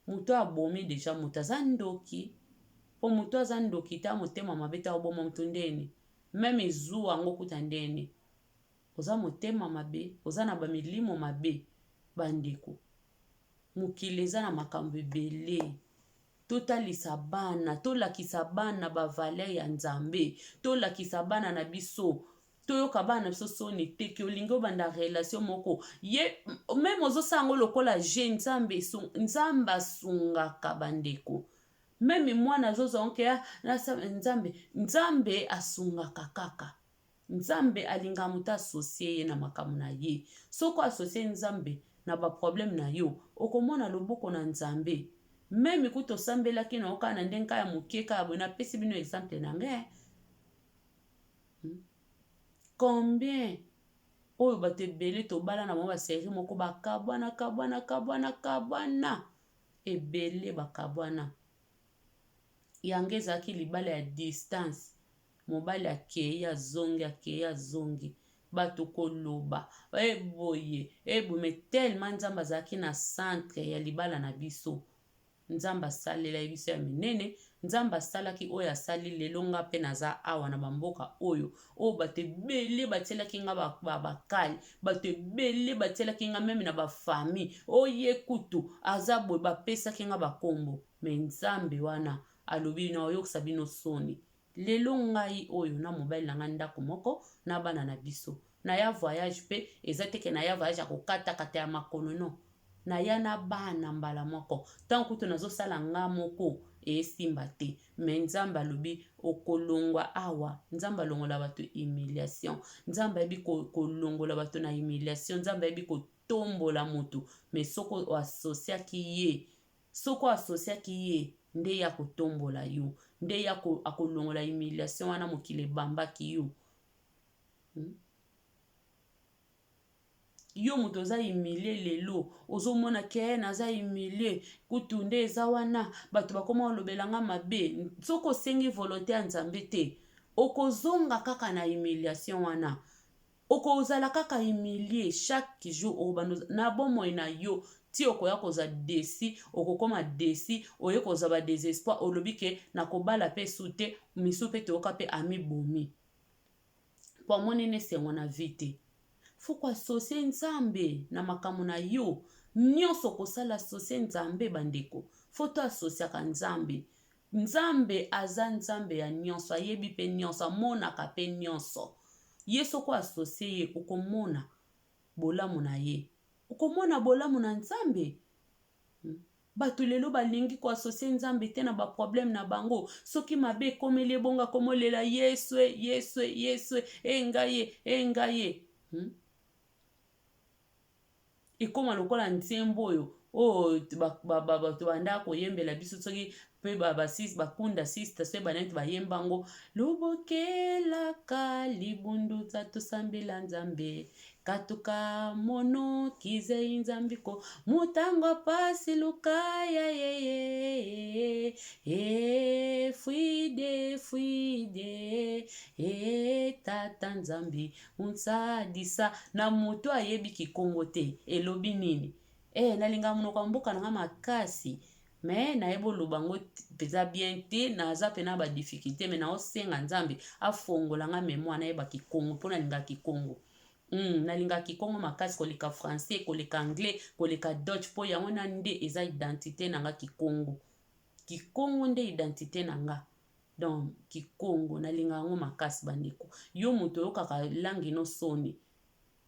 moto abomi deja moto aza ndoki mpo moto aza ndoki ta motema mabe ta oboma moto ndeni meme zuwa yango kuta ndeni oza motema mabe oza na bamilimo mabe bandeko mokili eza na makambo ebele totalisa bana tolakisa bana bavaleur ya nzambe tolakisa bana na biso toyoka bana na biso soni te ke olingi obanda relation moko ye meme ozosala yango lokola je nzambe nzambe asungaka bandeko meme mwana azozwa nke ah, nzambe nzambe asungaka kaka Nzambe alingaka moto asocie ye na makambo na ye. Soki oasocie Nzambe na baproblème na yo, okomona loboko na Nzambe. Meme kutu osambelaki na yo kaka na ndenge kaka ya moke kaka boye, napesi bino exemple na ngai. Hmm? Combien oyo bato ebele tobala na bango baserie moko bakabwana kabwana kabwana kabwana ebele bakabwana. Yango ezalaki libala ya distance. Mobali akeyi azongi akeyi azongi bato koloba e boye e boye mais tellement nzambe azalaki na centre ya libala na biso nzambe asalelaki biso ya minene nzambe asalaki oyo asali lelo nga mpe naza awa na bamboka oyo oyo bato ebele batielaki nga bakali bato ebele batielaki nga meme na bafamille oye kutu aza boye bapesaki nga bakombo me nzambe wana alobi na oyokisa bino soni Lelo ngai oyo na mobali na ngai ndako moko na bana na biso. Naya voyage pe eza te ke naya voyage ya kokata kata ya makolo non. Naya na bana mbala moko. Tango kutu nazosala nga moko esimba te. Mais Nzambe alobi okolongwa awa. Nzambe alongola bato humiliation. Nzambe ayebi kolongola bato na humiliation. Nzambe ayebi kotombola moto. Mais soki oasosiaki ye Soki o associaki ye nde ye akotombola yo, nde ye akolongola humiliation wana mokili ebambaki yo. Hmm? Yo moto oza humilie lelo ozomona ke naza humilie kutu nde eza wana bato bakoma kolobela nga mabe. Soki osengi volonte ya Nzambe te okozonga kaka na humiliation wana. Okozala kaka humilie chaque jour, okobanda na bomoi na yo ti okoya kozwa desi, okokoma desi, oye kozwa ba desespoir, olobi ke nakobala pe su te, misu pe toyoka pe amibomi po amoni na esengo na vie te. Faut ko associer Nzambe na makambo na yo nyonso, okosala associer Nzambe. Bandeko, faut to associaka Nzambe. Nzambe aza Nzambe ya nyonso, ayebi mpe nyonso, amonaka mpe nyonso. Ye soko associe ye, okomona bolamu na ye, okomona bolamu na Nzambe. Bato lelo balingi koassocie Nzambe te na baproblème na bango. Soki mabe ekomeli, ebonga komolela Yesu, Yesu, Yesu, e ngai ye, e ngai ye, Ekóma lokola nzembo oyo bato bandaka koyembela biso, soki mpe bakunda sister, soki baneti bayemba yango: lubokelaka libundu za tosambela Nzambe, katuka mono kizei nzambiko mutango pasi lukaya yeye e fuide fuide e tata Nzambi unsadisa. Na moto ayebi kikongo te, elobi nini? E nalingaka monoko ya mboka na nga makasi, me nayebi oloba yango mpenza bien te, naza mpena badifficulté, me naosenga Nzambe afongola nga mémoire, nayeba kikongo, mpo nalingaka kikongo. Nalingaka kikongo makasi koleka français, koleka anglais, koleka dutch, mpo yango na nde eza identité na nga. Kikongo, kikongo nde identité na nga. Donc kikongo nalingaka yango makasi. Bandeko, yo moto oyokaka langue no soni,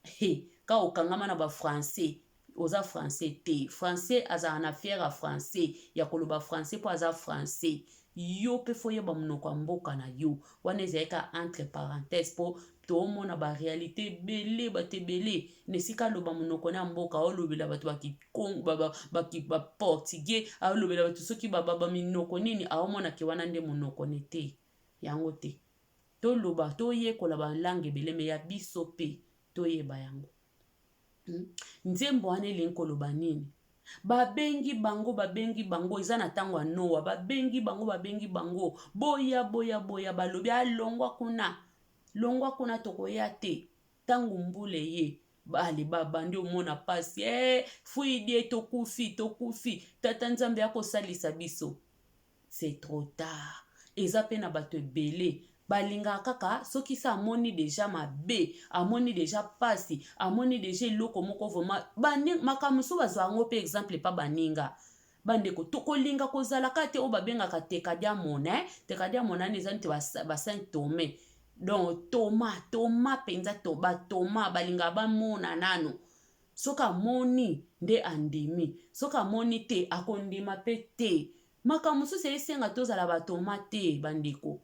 he ka okangama na bafrançais, oza français te. Français azalaka na fier ya français, ya koloba français mpo aza français. Yo mpe faut oyeba monoko ya mboka na yo. Wana ezali ka entre parenthèse, mpo toomona baréalité ebele, bato ebele na esika aloba monoko na ya mboka, aolobela bato baportugais, aolobela bato soki baminoko nini, aomonake wana nde monoko ne te. Yango te toloba, toyekola balangue ebele, me ya biso mpe toyeba yango. Nzembo wana elingi koloba nini? Babengi bango, babengi bango, eza na ntango ya Noa. Babengi bango, babengi bango: boya, boya, boya. Balobi: alongwa kuna, longwa kuna, tokoya te. Ntango mbula eye, bale babandi omona pasi e fuidie, tokufi, tokufi, tata Nzambe akosalisa biso. C'est trop tard. Eza mpe na bato ebele balingaka kaka soki se amoni déjà mabe, amoni déjà pasi, amoni déjà eloko moko vraiment. Makambo mosusu bazwa yango mpe exemple epa baninga. Bandeko, tokolinga kozala kaka te oyo babengaka tekadiamona. Tekadiamona wana eza neti basaint Thomas. Donc Thomas, Thomas mpenza, batoma balingaka bamona nano. Soki amoni nde andimi, soki amoni te akondima mpe te. Makambo mosusu esenga tozala batoma te. Bandeko,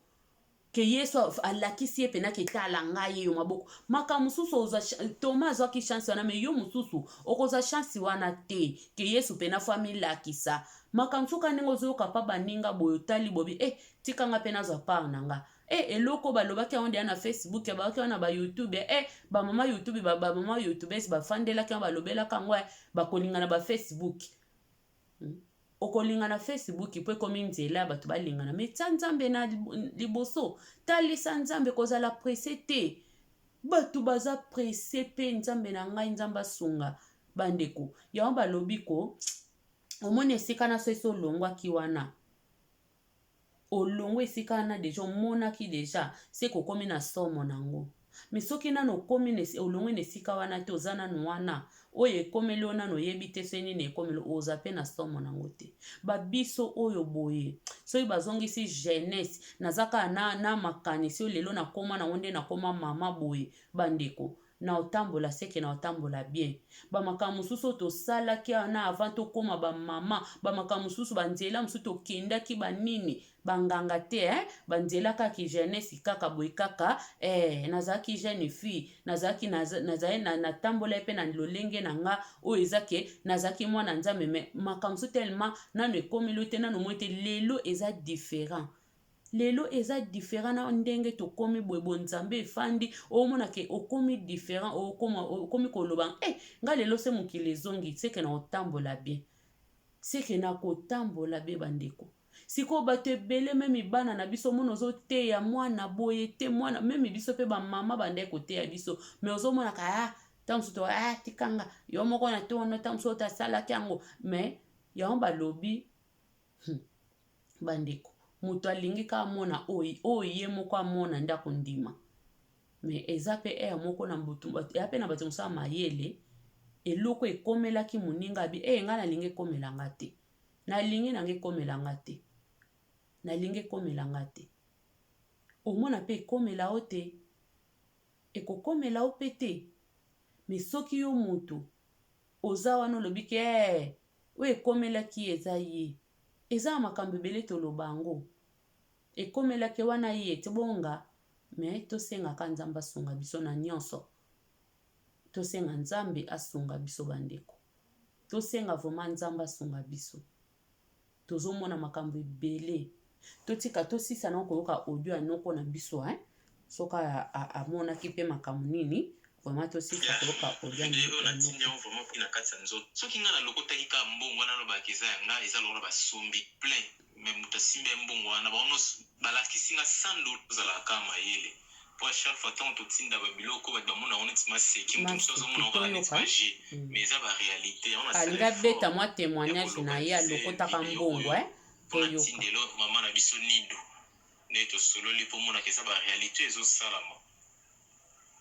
ke Yesu alakisi ye mpena ke tala ngai ye yo maboko. Makambo mosusu ozwa, Toma azwaki chance wana, me yo mosusu okozwa chance wana te, ke Yesu mpena faut amilakisa. Makambo mosusu ka ndenge ozoyoka mpa baninga boye, otali bobi e tikanga mpe nazwa part na nga. E eloko balobaki yango deya na Facebook, balobaki yango na bayoutube. E bamama YouTube, bamama youtubes bafandelaki yango, balobelaka yango, bakolinga na bafacebook. Okolinga na Facebook mpo ekomi nzela ya bato balingana. Me tia Nzambe na liboso, talisa Nzambe, kozala presse te. Bato baza presse mpe Nzambe na ngai, Nzambe asunga bandeko. Yango balobi ko omoni esika na so esi olongwaki wana, olongwa esika wana déjà, omonaki déjà se kokomi na somo nango. Me soki nano okomi, olongwe na esika wana te, oza nanu wana, oyo ekomeli oyo nano oyebi te so nini ekomeli, oza mpe na somo nango te. Babiso oyo boye, soki bazongisi jeunesse, naza kaka na makanisi oyo lelo nakóma nango nde nakóma mama boye. Bandeko, na otambola seke na otambola bien. Bamakambo mosusu oyo tosalaki wana avant tokóma bamama, bamakambo mosusu, banzela mosusu tokendaki, banini, banganga te, eh? Banzela kaka jeunesse kaka boye kaka eh, nazalaki jeune fille, nazalaki nazali natambola mpe na lolenge na nga oyo eza ke nazalaki mwana Nzambe. Me makambo mosusu tellement nano ekomeli te, nano moi te. Lelo eza différent, lelo eza différent na ndenge tokomi boye. Bonzambe efandi, omona ke okomi différent, okomi koloba eh, nga lelo se mokili ezongi seke na kotambola bien, seke na kotambola be. Bandeko. Sikoyo bato ebele meme bana na biso, omona ozoteya mwana boye te, mwana meme biso mpe bamama bandaki koteya biso, mais ozomonaka, ah, ntango mosusu, ah, tikanga yo moko na tono, ntango mosusu otasalaki yango. Mais yango balobi, Bandeko, moto alingi kaka amona oyo oyo ye moko amona nde akondima. Mais eza mpe ere moko na butu, eya mpe na bato mosusu ya mayele, eloko ekomelaki moninga abi e ngai nalingi ekomela nga te, nalingi nanga ekomela nga te, nalingi ekomela nga te. Omona mpe ekomela yo te, ekokomela yo mpe te. Mais soki yo moto oza wana, olobi ke eh, oyo ekomelaki ye eza ye. Eza na makambo ebele toloba yango, ekomelaki wana ye te bonga. Mais tosengaka Nzambe asunga biso na nyonso, tosenga Nzambe asunga biso. Bandeko, tosenga vraiment Nzambe asunga biso. Tozomona makambo ebele. Totika tosisa na koyoka audio ya noko na biso, hein? Soki amonaki mpe makambo nini vraiment, tosisa koyoka audio. Oyo natindi yango vraiment mpe na kati ya nzoto. Soki ngai nalokotaki kaka mbongo wana, alobaka eza ya ngai, eza lokola basombi plein. Mais moto asimbi ya mbongo wana, bango nyonso balakisi nga sando. Ozalaka kaka mayele po à chaque fois ntango totinda babiloko, bato bamona yango neti maseki, moto mosusu azomona kaka neti baje, mais eza baréalité yango. Alingi abeta mwa témoignage na ye, alokotaka mbongo. Mpona tindelo mama na biso Nido nde tosololi mpo monaka eza baréalité ezosalama.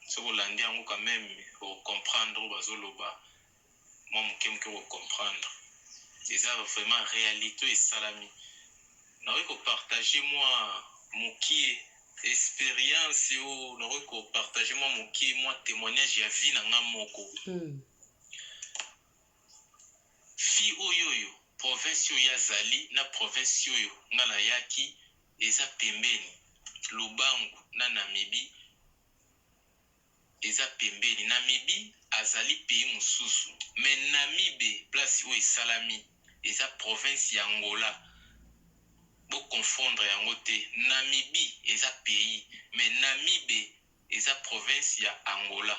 Soki olandi yango quand même, okocomprendre oyo bazoloba mwa moke moke, okocomprendre eza vraiment réalité oyo esalami. Nakoki kopartage mwa mokie expérience oyo, nakoki kopartage mwa mokie mwa témoignage ya vie na nga moko. Fille oyo province oyo azali na province oyo nga nayaki eza pembeni. Lubangu na Namibie eza pembeni. Namibie azali pays mosusu, mais Namibe, place oyo esalami, eza province ya Angola. Boconfondre yango te. Namibie eza pays, mais Namibe eza province ya Angola.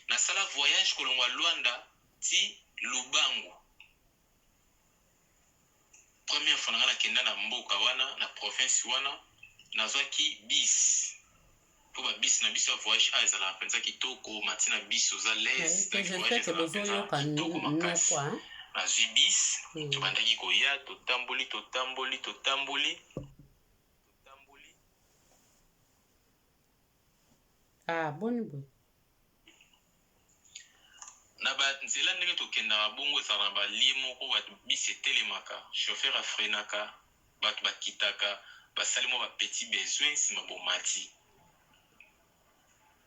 Nasala voyage kolongwa Lwanda ti Lubangu. Première fois na nga nakenda na mboka wana, na province wana, nazwaki bus mpo babus na biso ya voyage a ezalaka mpenza kitoko. Mati na bus, oza l'aise, kitoko makasi. Nazwi bus, tobandaki koya, totamboli, totamboli, totamboli, totamboli. Ah, boni boye? Na banzela ndenge tokendaka bongo, ezalaka na balie moko, bato bus etelemaka, chauffeur afreinaka, bato bakitaka, basali mwa bapetit besoin, nsima bomati.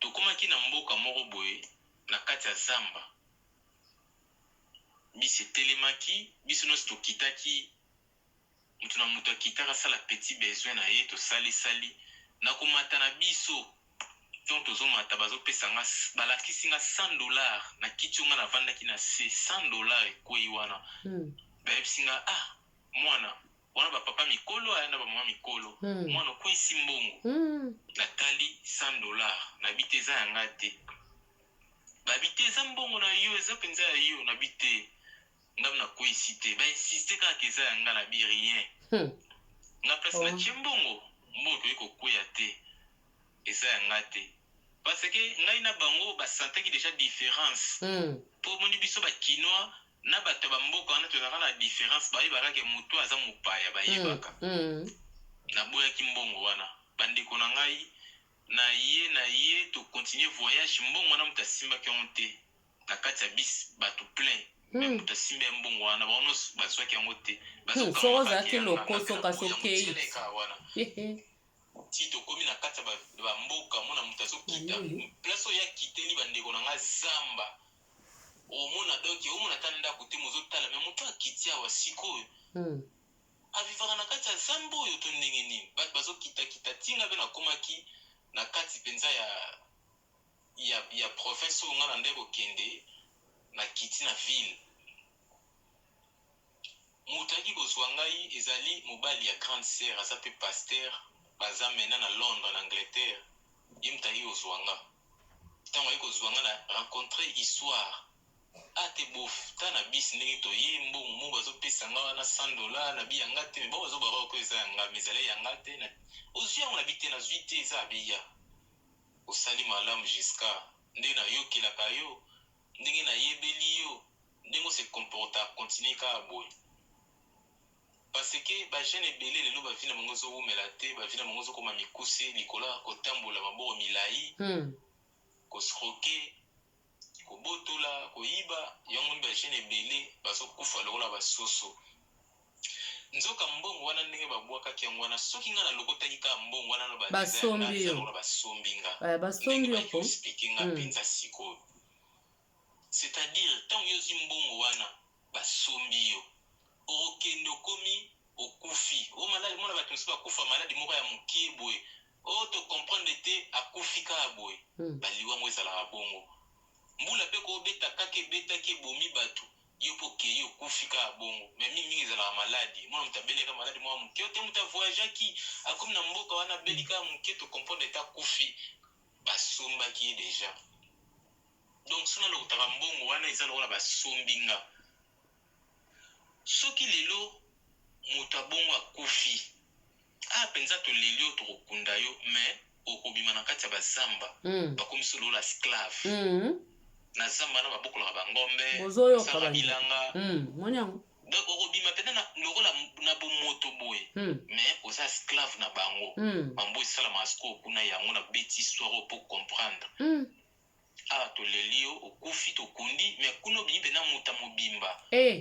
Tokomaki na mboka moko boye na kati ya zamba. Bus etelemaki, biso nyonso tokitaki, moto na moto akitaka asala petit besoin na ye. Tosalisali na komata na biso. Ntango tozomata, bazopesa nga, balakisi nga 100 $ na kiti oyo nga navandaki na se. 100 $ ekwei wana. Bayebisi nga: "Ah, mwana wana." Bapapa mikolo aya na bamama mikolo. "Mwana, okweyisi mbongo." Natali 100 $, nabi te, eza ya nga te. Babi te, eza mbongo na yo, eza mpenza ya yo. Nabi te, ngam nakweyisi te. Bainsiste kaka eza ya nga. Nabi rien. Nga place natie mbongo, mbongo ekoki kokweya te, eza ya nga te. Parce que ngai na bango basantaki déjà différence, mpo omoni biso bakinois na bato ya bamboka wana tozalaka na différence. Bayebaka ke moto aza mopaya, bayebaka. Naboyaki mbongo wana, bandeko na ngai. Na ye na ye, tocontinue voyage. Mbongo wana, moto asimbaki yango te. Na kati ya bus bato plein, mais moto asimbi ya mbongo wana, bango nyonso bazwaki yango te. Soki ozalaki lokoso, kasi okei. Wana ti tokomi na kati ya bamboka, mona moto azokita place oyo akiteli. Bandeko na nga, zamba omona, donc omona ata ndako te. Mozotala, mais moto akiti awa sikoyo avivaka na kati ya zamba oyo to ndenge nini? Bato bazokitakita ntinga mpe nakomaki na kati mpenza ya province oyo nga na nde kokende. Nakiti na ville, moto ayaki kozwa ngai ezali mobali ya grande sœur, aza mpe pasteur, baza mena na Londres, na Angleterre. Ye moto ayaki kozwa nga. Ntango ayaki kozwa nga, na rencontre histoire ate bof ta na bus ndenge toye, mbongo mo bazopesa nga wana 100 $ na biyanga te, mais bao bazobaka. Mais ezali ya nga te. Ozwi yango na bi te, nazwi te, eza abiya. Osali malamu jusqu'à ndenge nayokelaka yo, ndenge nayebeli yo, ndenge ose comporta, continue kaka boye, parce que bajeune ebele lelo, bavie na bango ezowumela te, bavie na bango ezokoma mikuse likolo ya kotambola maboko milai, koescroquer, kobotola, koyiba. Yango nde bajeune ebele bazokufa lokola basoso. Nzoka mbongo wana, ndenge babwakaki yango wana, soki ngai nalokotaki kaka mbongo wana na Basombi yo. lokola basombi nga. Basombi ndenge yo ko. Baexpliquer nga mpenza sikoyo, c'est-à-dire ntango yo ozwi mbongo wana, basombi yo, okokende, okomi okufi o maladi. Mona bato mosusu bakufa maladi moko ya mokie boye, oyo tocomprendre te, akufi kaka boye. Baliwa yango ezalaka bongo. Mbula mpe koobeta kaka, ebetaki, ebomi bato, yo mpo okei, okufi kaka bongo. Mais mingimingi ezalaka maladi. Mwana moto abeleka maladi moko ya moke te, moto avoyageaki, akomi na mboka wana, abeli kaka moke, tocomprendre ete akufi, basombaki ye déjà. Donc so nalokotaka mbongo wana, eza lokola basombi nga. Soki lelo moto abongo akufi, ah, mpenza toleli yo, tokokunda yo, mais okobima na kati ya bazamba, bakomisi lokola esclave. Na zamba wana babokolaka bangombe, Bozoyoka basalaka bandi. bilanga. Moni yango. Donc okobima mpenza lokola na bomoto boye, mais oza esclave na bango. Mambo esalamaka sikoyo kuna, yango nabeti histoire oyo mpo comprendre. Awa toleli yo, okufi, tokundi, mais kuna obimi mpenza moto ya mobimba.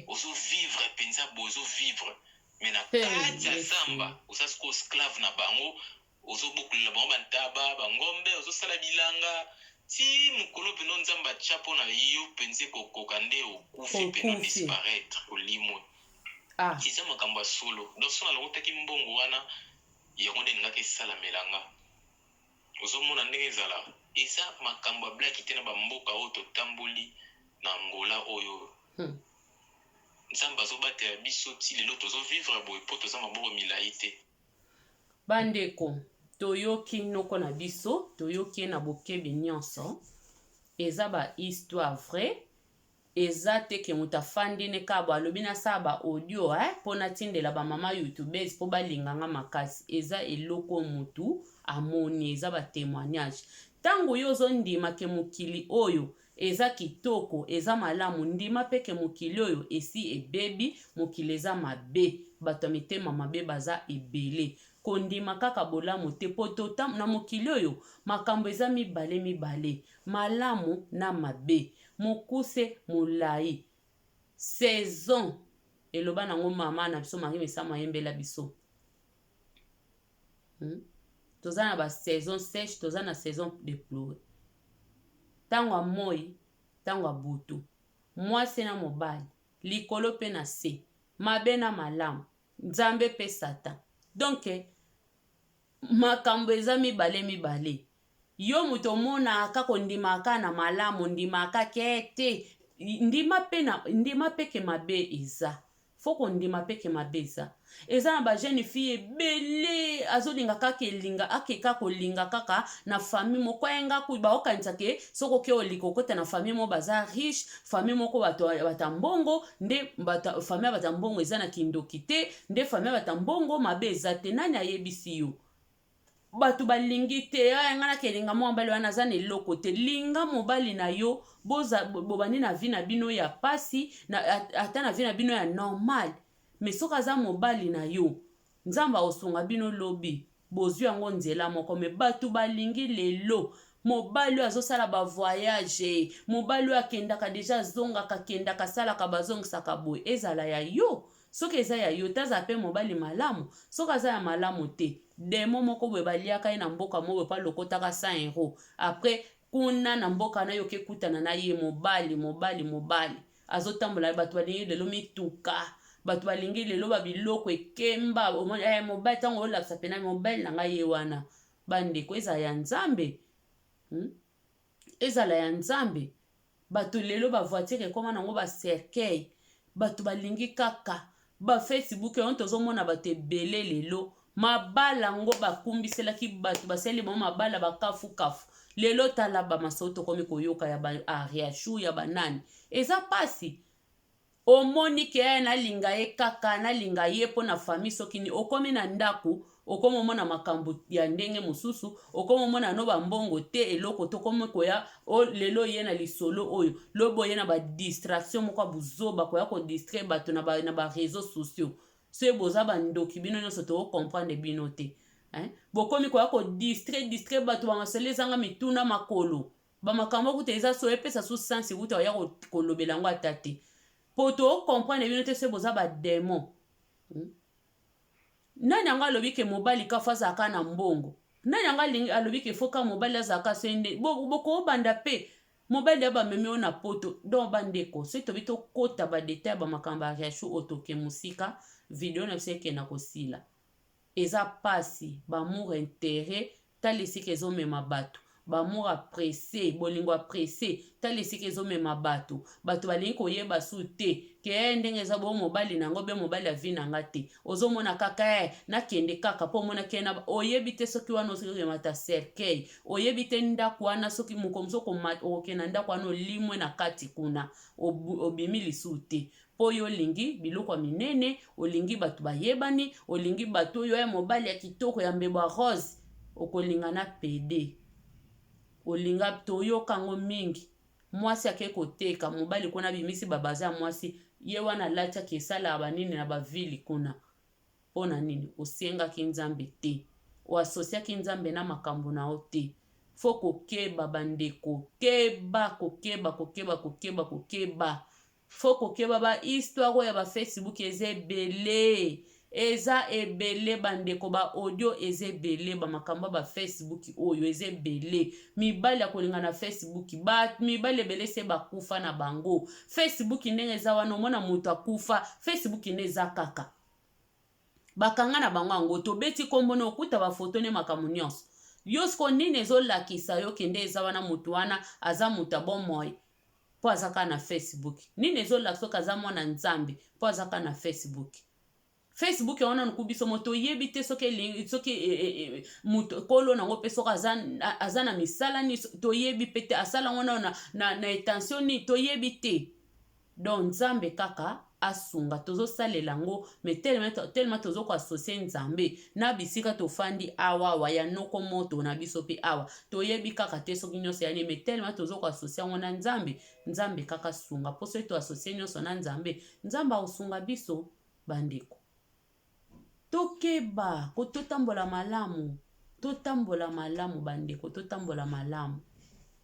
Ozovivre mpenza boye, ozovivre, mais na kati ya Yesu. zamba oza sikoyo esclave na bango, ozobokolela bango bantaba, bangombe, ozosala bilanga ti mokolo mpena Nzambe atya mpo na yo mpenza ekokoka, nde okufi mpena. Okufi. Odisparaître, olimwe. Eza makambo ya solo. Donc so nalokotaki mbongo wana, yango nde elingaki esalamela nga. Ozomona ndenge ezala, eza makambo ya blague te. Na bamboka oyo totamboli, na Angola oyo, Nzambe azobatela biso ti lelo, tozovivre boye mpo toza maboko milai te. Bandeko, toyoki noko na biso, toyoki ye na bokebi nyonso. Eza bahistoire vrai, eza te ke moto afandi ne kaka bo alobi nasala baaudio mpo natindela bamama youtubeurs mpo balinganga makasi. Eza eloko motu amoni, eza batémoignage. Ntango yo ozondima ke mokili oyo eza kitoko, eza malamu, ndima mpe ke mokili oyo esi ebebi, mokili eza mabe, bato ya mitema mabe baza ebele. Kondima kaka bolamu te, mpo tota na mokili oyo makambo eza mibale mibale, malamu na mabe, mokuse, molai, saison. Eloba nango mama na biso Marie Misamu, ayembela biso, Toza na basaison sèche, toza na saison de pluie, ntango ya moi, ntango ya butu, mwasi na mobali, likolo mpe na se, mabe na malamu, Nzambe mpe Satan. Donc makambo eza mibale mibale. Yo moto omonaka, kondimaka kaka na malamu, ondimaka ke te, ndima mpe na ndima mpe ke mabe eza. Faut kondima mpe ke mabe eza. Eza na bajeune fille ebele azolinga kaka elinga, akeka kolinga kaka na famille moko ayenga. Baokanisa ke soki oke olika, okota na famille moko baza riche, famille moko bato ya mbongo, nde famille ya bato ya mbongo eza na kindoki te, nde famille ya bato ya mbongo mabe eza te. Nani ayebisi yo? Bato balingi te ngai nakelinga mwa mobali wana aza na eloko te. Linga mobali na yo, bobandi na vie na bino ya pasi, ata na vie na bino ya normal, mais soki aza mobali na yo, Nzambe akosunga bino, lobi bozwi yango nzela moko. Mais bato balingi lelo mobali oyo azosala bavoyage, mobali oyo akendaka déjà, azongaka, akendaka, asalaka, bazongisaka boye. Ezala ya yo, soki eza ya yo te, azala mpe mobali malamu. Soki aza ya malamu te, demo moko boye baliaka ye na mboka moko boye, mpo alokotaka 100 euro. Après kuna na mboka na yo, okekutana na ye, mobali, mobali, mobali azotambola. Bato balingi lelo mituka, bato balingi lelo babiloko ekemba. Mobali, ntango olakisa mpena mobali na ngai ye wana. Bandeko, ezala ya Nzambe, Ezala ya Nzambe. Bato lelo bavoiture ekóma nango bacercueil. Bato balingi kaka bafacebook yango. Tozomona bato ebele lelo mabala ngo bakumbiselaki bato, basali bango mabala bakafukafu. Lelo tala bamasolo tokomi koyoka ya baariashu, ya banani. Eza mpasi. Omoni ke eh, nalinga ye kaka, nalinga ye mpo na famille. Soki ni okomi na ndako, okomi omona makambo ya ndenge mosusu, okomi omona no bambongo te, eloko te. Okomi koya o lelo ye na lisolo oyo, lobi oye na badistraction moko ya buzoba, koya kodistraire bato na baréseaux ba sociaux. Soki boza bandoki, bino nyonso tokocomprendre bino te, hein? Bokomi koya kodistraire distraire bato, bamasolo ezanga mituna makolo, bamakambo kuta eza so epesa su sansi kuta oya kolobela yango ata te, po tocomprendre bino te. Soki boza badémon, Nani yango alobi ke mobali kafa azalaka na mbongo? Nani yango alobi ke foka mobali azalaka so nde bokobanda mpe mobali ya bamemi oyo na poto? Donc bandeko, soki tobi tokɔta badétails ya bamakambo ya Ariachou oyo, toke mosika, video na biso ekenda kosila. Eza pasi, baamour intérêt, tala esika ezomema bato. Baamour ya presse, bolingo ya presse, tala esika ezomema bato. Bato balingi koyeba su te ke ndenge eza bo mobali na yango be mobali ya vie na nga te. Ozomona kaka e nakende kaka mpo omonaki na oyebi te soki wana ozokemata cercueil, oyebi te ndako wana soki moko mosusu okokende na ndako wana, olimwe na kati kuna, obimi lisusu te, mpo oyo olingi biloko ya minene, olingi bato bayebani, olingi bato oyo ya mobali ya kitoko ya mbebo ya rose, okolinga na pede olinga. Toyoka yango mingi, mwasi ake koteka mobali kuna, abimisi babaza ya mwasi ye wana alati, ake esalaka banini na bavile kuna. Mpo na nini osengaki Nzambe te? Oasosiaki Nzambe na makambo na yo te. Faut kokeba, bandeko, keba, kokeba, kokeba, kokeba, kokeba, faut kokeba. Bahistoire oyo ya bafacebook eza ebele, eza ebele bandeko, baaudio eza ebele, bamakambo ya bafacebook oyo eza ebele. Mibali ya kolinga na Facebook, mibali ebele se bakufa na bango. Facebook ndenge eza wana, omona moto akufa, Facebook nde eza kaka bakanga na bango yango. Tobeti nkombo na okuta bafoto ne makambo nyonso. Yo siko nini ezolakisa yo kende eza wana motu wana aza moto ya bomoi mpo aza kaka na Facebook? Nini ezolakisa soki aza mwana Nzambe mpo aza kaka na Facebook? Facebook wana nuku biso moto oyebi te soki soki e, e, moto kolo nango mpe soki aza na misala nini, toyebi mpe te. Asala yango na intention nini, toyebi te. Donc Nzambe kaka asunga. Tozosalela yango, mais tellement tozokoassocier Nzambe na bisika tofandi awawa ya noko moto na biso mpe awa, toyebi kaka te soki nyonso yani, mais tellement tozokoassocier yango na Nzambe, Nzambe kaka sunga. Mpo soki toassocier nyonso na Nzambe, Nzambe akosunga biso. Bandeko, tokeba, totambola malamu, totambola malamu bandeko, totambola malamu,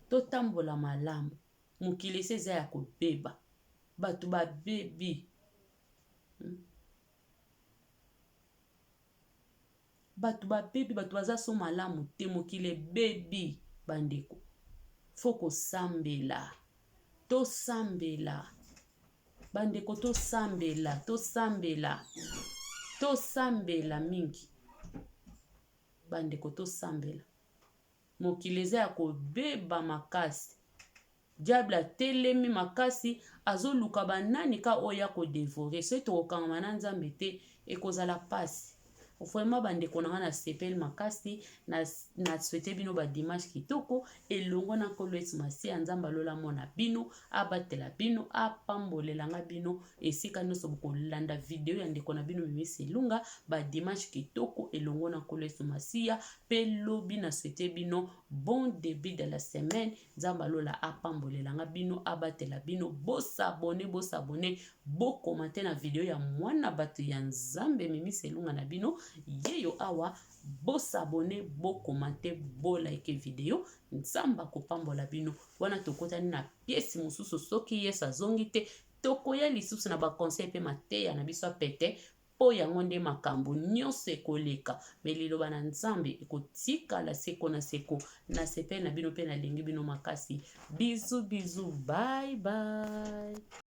totambola malamu. Mokili esi eza ya kobeba, bato babebi, Bato babebi, bato baza so malamu te, mokili ebebi bandeko. Faut kosambela, tosambela bandeko, tosambela, tosambela, tosambela mingi bandeko, tosambela. Mokili eza ya kobeba makasi. Diable atelemi makasi, azoluka banani ka oyo ya kodévorer. Soki tokokangama na Nzambe te, ekozala mpasi vraiment. Bandeko na nga, nasepeli makasi, na souhaite bino badimanche kitoko elongo na Nkolo Yesu Masiya. Nzambe alola mona bino, abatela bino, apambolelanga bino esika nyonso bokolanda video ya ndeko na bino Mimi Selunga. Badimanche kitoko elongo na Nkolo Yesu Masiya. Mpe lobi, na souhaite bino bon début de la semaine. Nzambe alola apambolelanga bino, abatela bino. Bos'abonner, bos'abonner, bocommenter na video ya mwana bato ya Nzambe Mimi Selunga na bino yeyo awa. Bos'abonner, bocommenter, bolike video. Nzambe akopambola bino. Wana tokotani na pièce mosusu. Soki Yesu azongi te, tokoya lisusu na baconseil mpe mateya na biso ya pete, mpo yango nde makambo nyonso ekoleka, mais liloba na Nzambe ekotikala seko na seko. Nasepeli na bino mpe nalingi bino makasi. Bisous, bisous, bye bye.